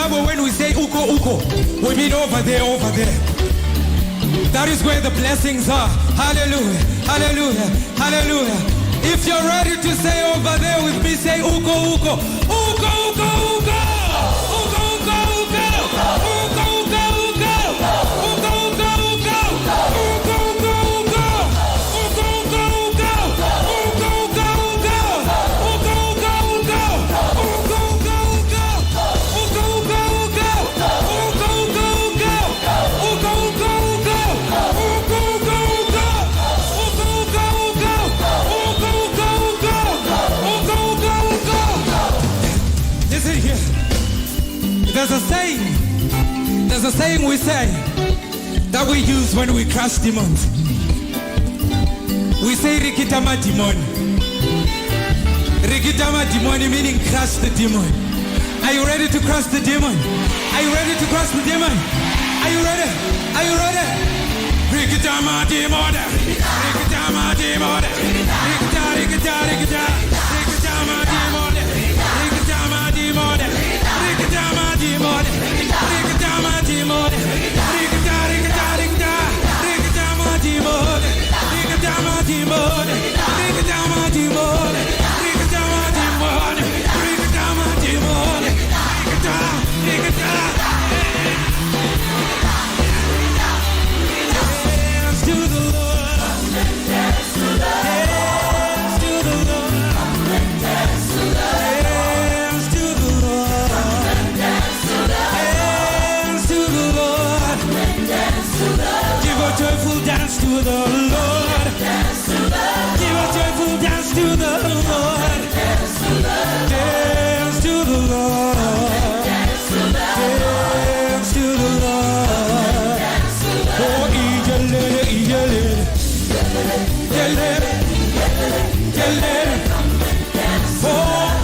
Zimbabwe, when we say uko uko, we mean over there, over there. That is where the blessings are. Hallelujah, hallelujah, hallelujah. If you're ready to say over there with me, say uko uko. Uko uko uko. Uko uko uko. Uko uko uko. Uko uko uko. Uko uko uko. Uko uko uko. Uko uko uko. Uko uko uko. Uko uko uko. Uko uko uko. Uko uko uko. Uko uko uko. Uko uko uko. Uko uko uko. Uko uko uko. Uko uko uko. Listen here. There's a saying. There's a saying we say that we use when we crush demons. We say Rikita mademon. Rikita mademon meaning crush the demon. Are you ready to crush the demon? Are you ready to crush the demon? Are you ready? Are you ready? Rikita mademon. Rikita mademon. Rikita, rikita, rikita. Rikita mademon. Rikita mademon. Rikita mademon. Rikita mademon. Rikita, rikita, rikita. Rikita mademon. Rikita mademon. Rikita mademon. Rikita mademon. Rikita mademon. Rikita, rikita. Dance to the Lord. Dance to the Lord. Dance to the Lord. Dance to the Lord. Give a joyful dance to the Lord. Give a joyful dance to the Lord. Dance to the Lord. Dance to the Lord. Oh, ijelele, ijelele. Ijelele, ijelele. Oh,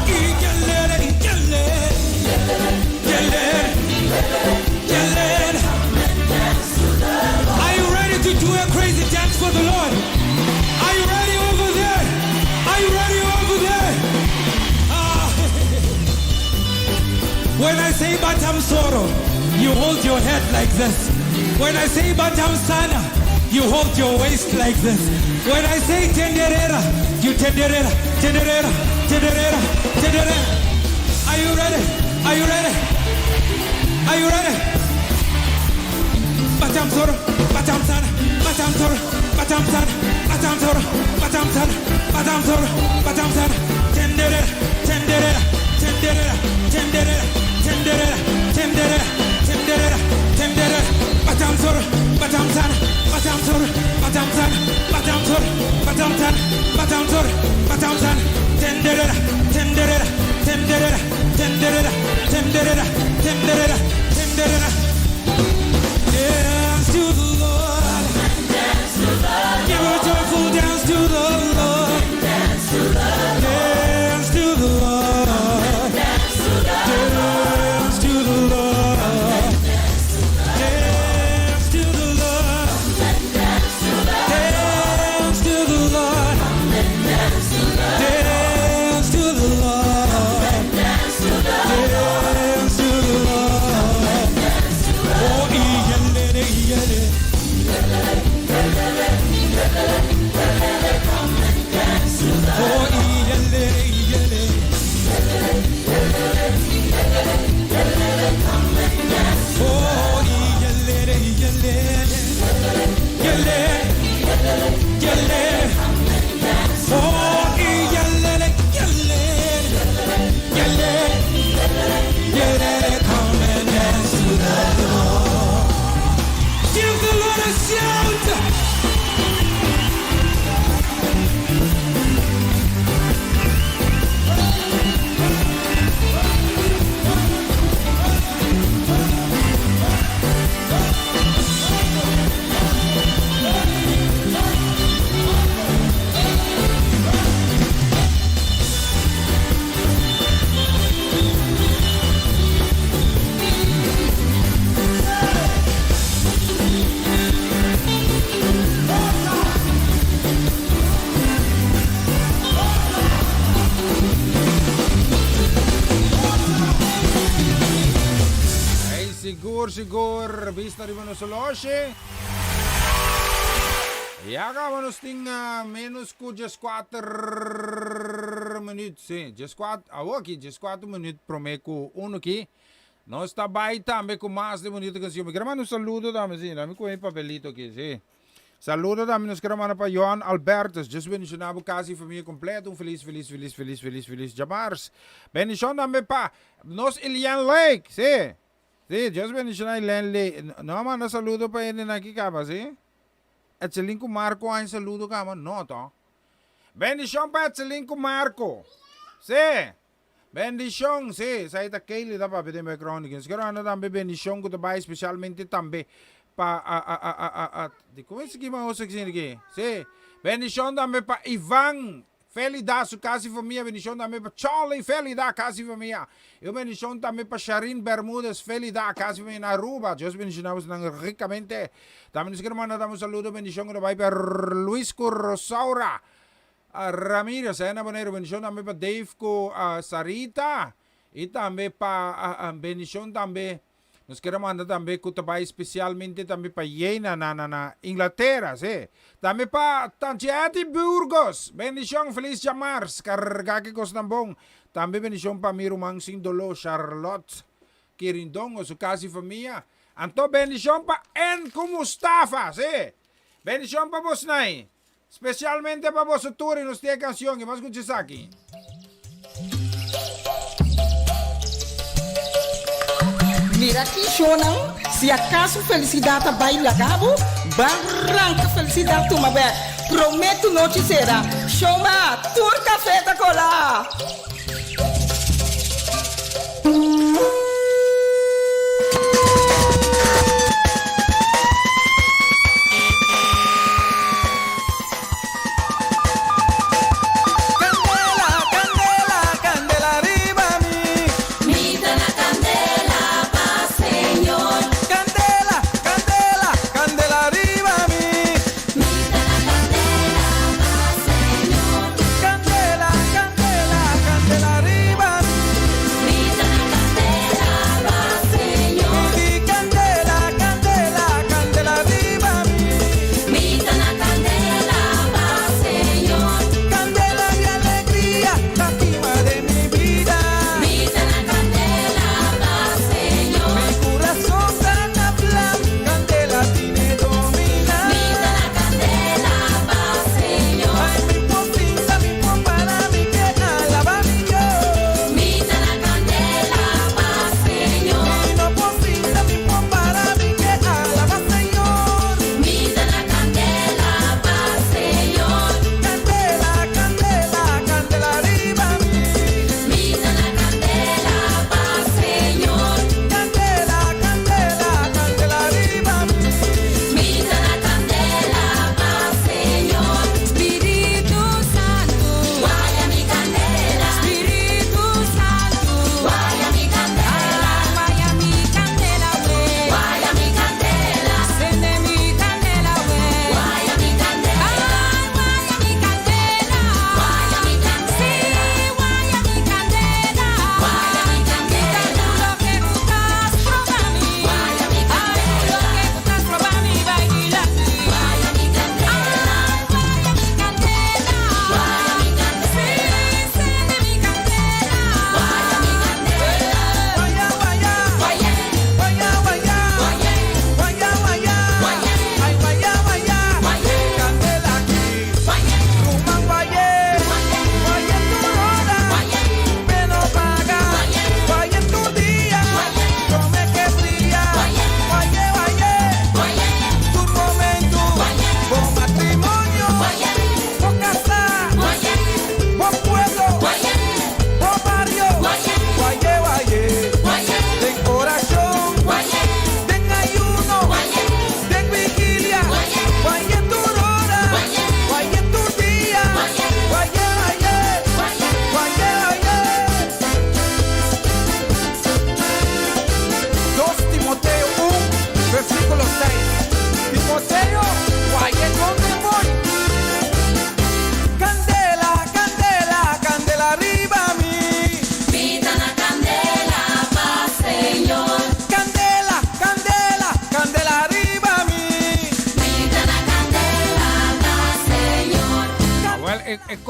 ijelele, ijelele. Ijelele, ijelele. Are you ready to do a crazy dance for the Lord? Are you ready over there? Are you ready over there? Ah. When I say Batam Soro, you hold your head like this. When I say Batam Sana, you hold your waist like this. When I say Tenderera, you tenderera, tenderera, tenderera, tenderera. Are you ready? Are you ready? Are you ready? Batam Soro, Batam Sana, Batam Soro, Batam Sana, Batam Soro, Batam Sana, Batam Soro, Batam Sana, Tenderera, tenderera, tenderera, tenderera, tenderera, tenderera, tenderera, tenderera, Batam Soro, Batam Sana, Batam Soro, Batam Sana, Batam Soro, Batam Sana, Batam Soro, Batam Sana, tenderera, tenderera, tenderera, tenderera, tenderera, tenderera, tenderera. Dance to the Lord. Give a joyful dance to the Lord. Dance to the Lord. Dance to the Lord. Dance to the Lord. Dance to the Lord. Dance to the Lord. Dance to sigur sigur bista riba nos horloge. Ya caba nos tin menos cu 14 minuut, si, 14, awo aki 14 minuut prome cu uno aki. Nos ta bay tambe cu mas di bunita cancion. Mi quier manda un saludo tambe, si, dame cu mi papelito aki, si. Saludo tambe nos quier manda pa Johan Albertus. Dios bendiciona bo casa y familia completo. Un feliz, feliz, feliz, feliz, feliz, feliz djamars. Bendicion tambe pa nos Elian Lake, si. Si, Dios bendiciona Elian Lake. No a manda saludo pa hendenan aki caba, si. Etselin cu Marco haña saludo caba? No, to. Bendicion pa Etselin cu Marco. Si. Bendicion, sí, esai ta Kaylee ta papia den background aki. Nos kero anda tambe bendicion cu ta bay specialmente tambe pa a a a a a a di como esaki man osa aki? Sí, bendicion tambe pa Ivan Felida su casa y famia, bendicion tambe pa Charlie Felida casa y famia, y un bendicion tambe pa Sharin Bermudez Felida casa y famia na Aruba. Dios bendiciona bosnan ricamente. Tambe nos kero manda tambe un saludo bendicion cu ta bay pa Luis cu Rosaura. Ramirez aya na Boneiru bendishon tambe pa Dave ku Sarita i tambe pa bendishon tambe nos kier a manda tambe ku ta bai spesialmente tambe pa Jena na na na Inglatera si tambe pa Tanchi Etty Burgos bendishon felis djamars karga ki kosnan bon tambe bendishon pa mi ruman sin dolo Charlotte Kirindongo su kas i famia anto bendishon pa En ku Mustafa si bendishon pa bosnai. Specialmente pa boso tur y nos tin e cancion y bo a scucha esaki. Mira aki shownan, si acaso felicidad a bay laga bo, ban ranca felicidad tuma bek. Prome tu nochi cera. Showma, tur cafe ta cola! Candela, candela, candela riba mi. Mi ta na candela pa Señor. Candela, candela, candela riba mi. Mi ta na candela pa Señor. Candela, candela, candela riba.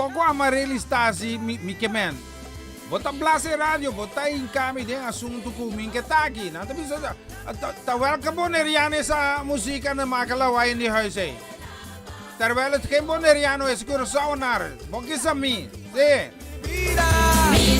Koko Amarellis ta hasi mi mi ke men. Bo ta blasa e radio, bo ta hinka mi den asuntu ku mi ke ta aki. Nan ta bisa ta ta welke Boneriano esa musika na maka lawaai in di huis ei. Terwijl het geen Boneriano is, Curaçaoenaar. Bo kisa mi. Sí. Mi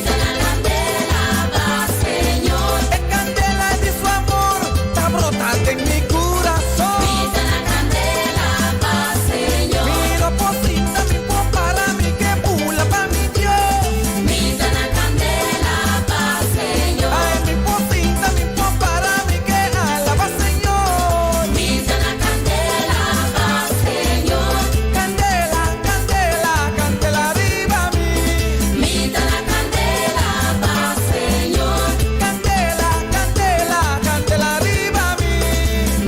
ta na candela pa Señor. E candela di su amor ta brota den mi curason. Mi ta na candela pa Señor. Mi no por sinta, mi por para, mi ke bula pa mi Dios. Mi ta na candela pa Señor. Ay, mi por sinta, mi por para, mi ke alaba Señor. Mi ta na candela pa Señor. Candela, candela, candela riba mi. Mi ta na candela pa Señor. Candela, candela, candela riba mi.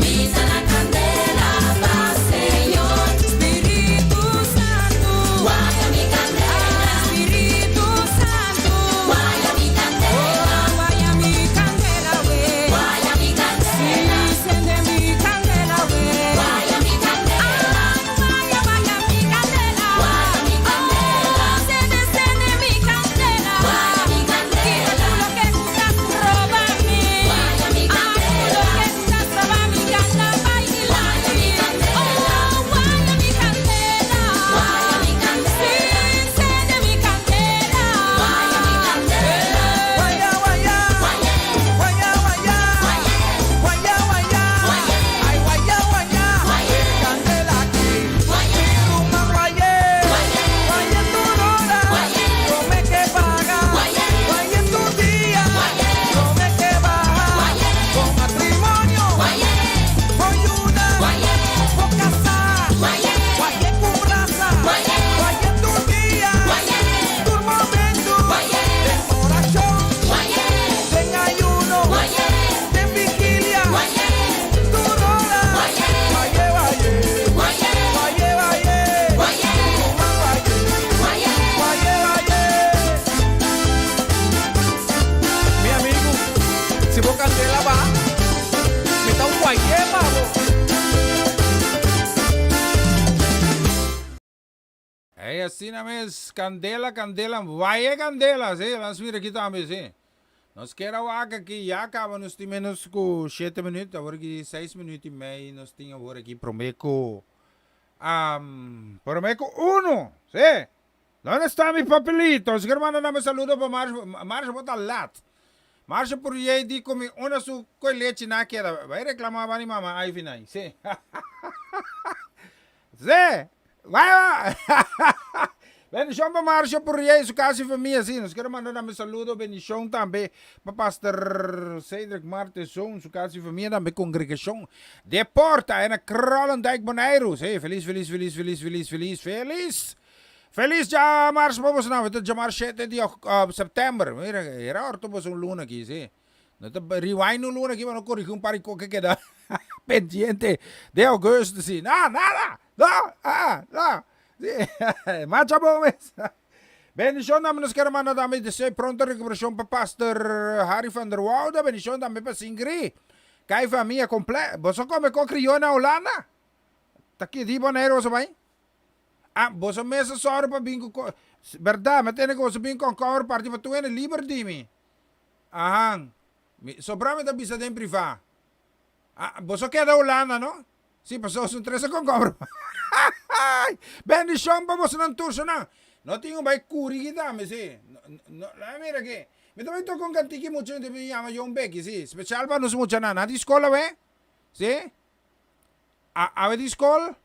Mi ta na candela pa Señor. Spiritu Santu, waya mi candela. Spiritu Santu, waya mi candela. Waya mi candela, we. Waya mi candela. Sí, sende mi candela, we. Waya mi candela. Waya, waya mi candela. Waya mi candela. Sende, sende mi candela. Waya mi candela. Quita lo que estás roba mi. Waya mi candela. Lo que estás roba mi candela. Waya mi candela. Oh, waya mi candela. Waya mi candela. Sí, sende mi candela. Waya mi candela. Waya, waya. Waya, waya. Waya, waya. Ay, waya, waya. Candela aquí. Mi ruman waye. Waye tur ora. Prome ke paga. Waye tur dia. Prome ke baha. Bo matrimonio. Bo yunan. Bo kasá. Waye ku brasa. Waye tur dia. Tur momento. Den orashon. Den ayuno. Den vigilia. Tur ora. Waye, waye. Waye, waye. Ruman waye. Waye, waye. Mi amigu, si bo kandela baha, mi ta waye pa bo. Ey, asina mes, candela, candela, waye candela, sí, nos mira aki tambe, sí. Nos kier a wak aki, ya caba nos tin menos cu shete minuut, awor aki seis minuut y mei nos tin awor aki prome cu, um, prome cu uno, sí. Donde sta mi papelito? Nos kier manda nan un saludo pa Marsha, Marsha bo ta lat. Marsha Purrier di cu mi una su coe lechi na keda, bay reclama bani mama Ivy nai, sí. Sí! Bai ba! Bendishon pa Marcia Purrier y su casa y famia. Sí, nos quiero manda tambe saludo, bendishon tambe pa Pastor Cedric Martesson, su casa y famia, tambe congregacion de Porta en Kralendijk, Boneiru. Sí, feliz, feliz, feliz, feliz, feliz, feliz, feliz. Feliz djamars pa boso nan. Ta djamars 7 di september. Mira, era orto boso un luna aki, sí. No ta rewind un luna aki pa no corrigi un par di cos que keda pendiente de augustus sí. No, nada! No, ah, no. Sí. Macha bon mes. Bendicion tambe nos quiero manda tambe deseo pronto recuperacion pa Pastor Harry van der Woude. Bendicion tambe pa Singri. Kai familia completo. Boso come con crió na Holanda? Ta ki di Bonaire boso bai? Ah, boso mes a sòru pa bin ku ko. Berdad, mi a tende ku boso bin konkomber parti pa tur hende liber di mi. Ahan. Mi, sobrá mi ta bisa den privá. Ah, boso keda Hulanda, no? Sí, pasobra boso no trese konkomber. Bendishon pa bosonan tur, shonnan. No tin un bai kuri kita mi, sí. No, no, laga mira aki. Mi ta bai toka un kantiki mucha mi yama Jong Becky, sí. Spesial pa nos muchanan. Nan di skol awe? Sí? A, awe di skol?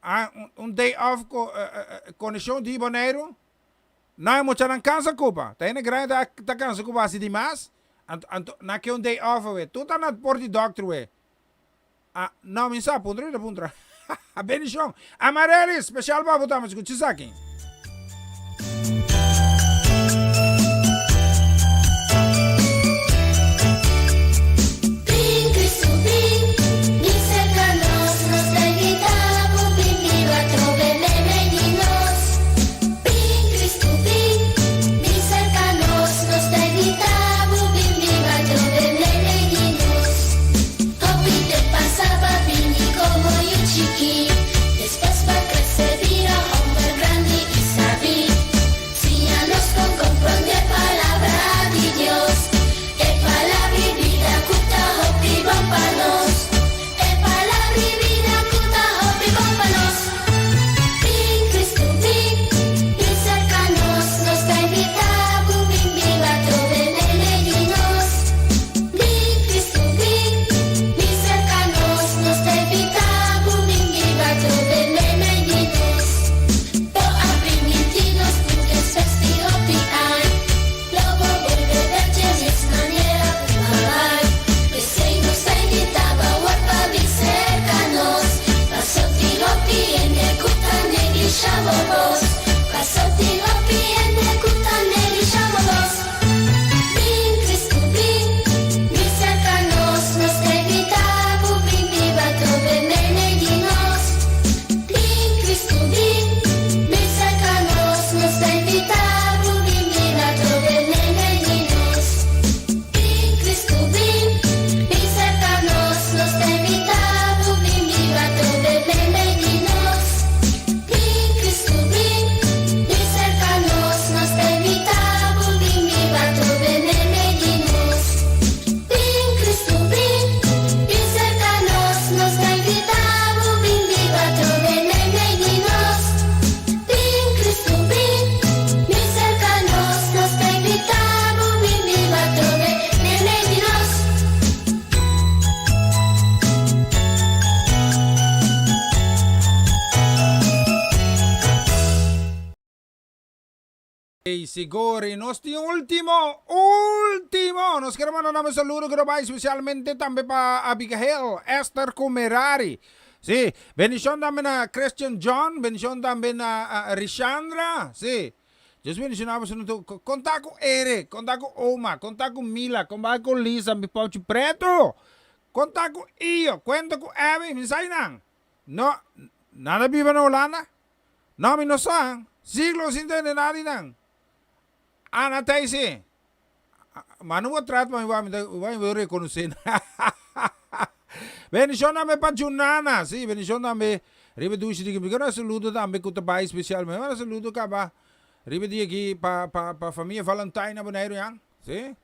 A, un day off ku kondishon di Boneiru. No e muchanan kansa kupa. Ta hende grandi ta ta kansa kupa hasi di mas. Anto anto nan ke un day off awe. Tur ta na por di dòkter we. A, no mi sa puntra mi ta puntra. Bendishon. Amarelys, spesial pa bo tambe. Skucha esaki. Bin Cristo bin, bin cerca nos, nos ta invita bo bin biba trobe meimei di nos. Bin Cristo bin, bin cerca nos, nos ta invita bo bin biba trobe meimei di nos. Hopi te pasa pa bini como yu chiki, despues pa crece bira homber grandi. sigur. Y nos tin ultimo, ultimo. Nos quiere mandar un saludo que va especialmente tambe pa Abigail Esther cu Merari. Si, bendicion tambe na Christian John, bendicion tambe na uh, Rishandra. Si. Dios bendiciona boso no tur. Conta cu Eric, conta cu Oma, conta cu Mila, conta cu Lisa, mi pauchi preto. Conta cu Iyo, cuenta cu Abby, mi sa nan. No, nan a biba na Holanda? No, mi no sa. Siglo sin tende nada di nan. Ana Thijsse, Ma no bo trat pa mi wak, mi ta wak mi bo rekonosé nan. Bendishon tambe pa Junana, sí, bendishon tambe riba e dushi di aki. Mi quiero saludo tambe ku ta bai spesialmente. Mi saludo kaba riba e dia aki pa pa pa famia Valentine na Boneiru yan, sí.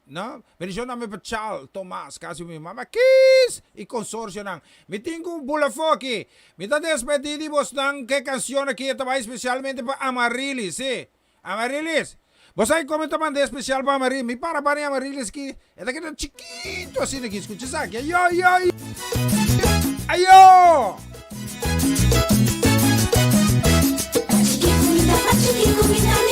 No, bendishon tambe pa Chal, Tomas, kasi mi mama Kis i konsorsionan. Mi tin ku bula afó aki. Mi ta despedí di bosnan ku e kansion aki e ta bai spesialmente pa Amarilis, sí. Amarilis! Bo sa kiko mi ta mand'é spesial pa Amarilis? Mi para bani Amarilis ki e ta keda chikitu asina aki. Skucha esaki. Ayo, ayo, ayo! Chikitu mi ta, chikitu mi ta.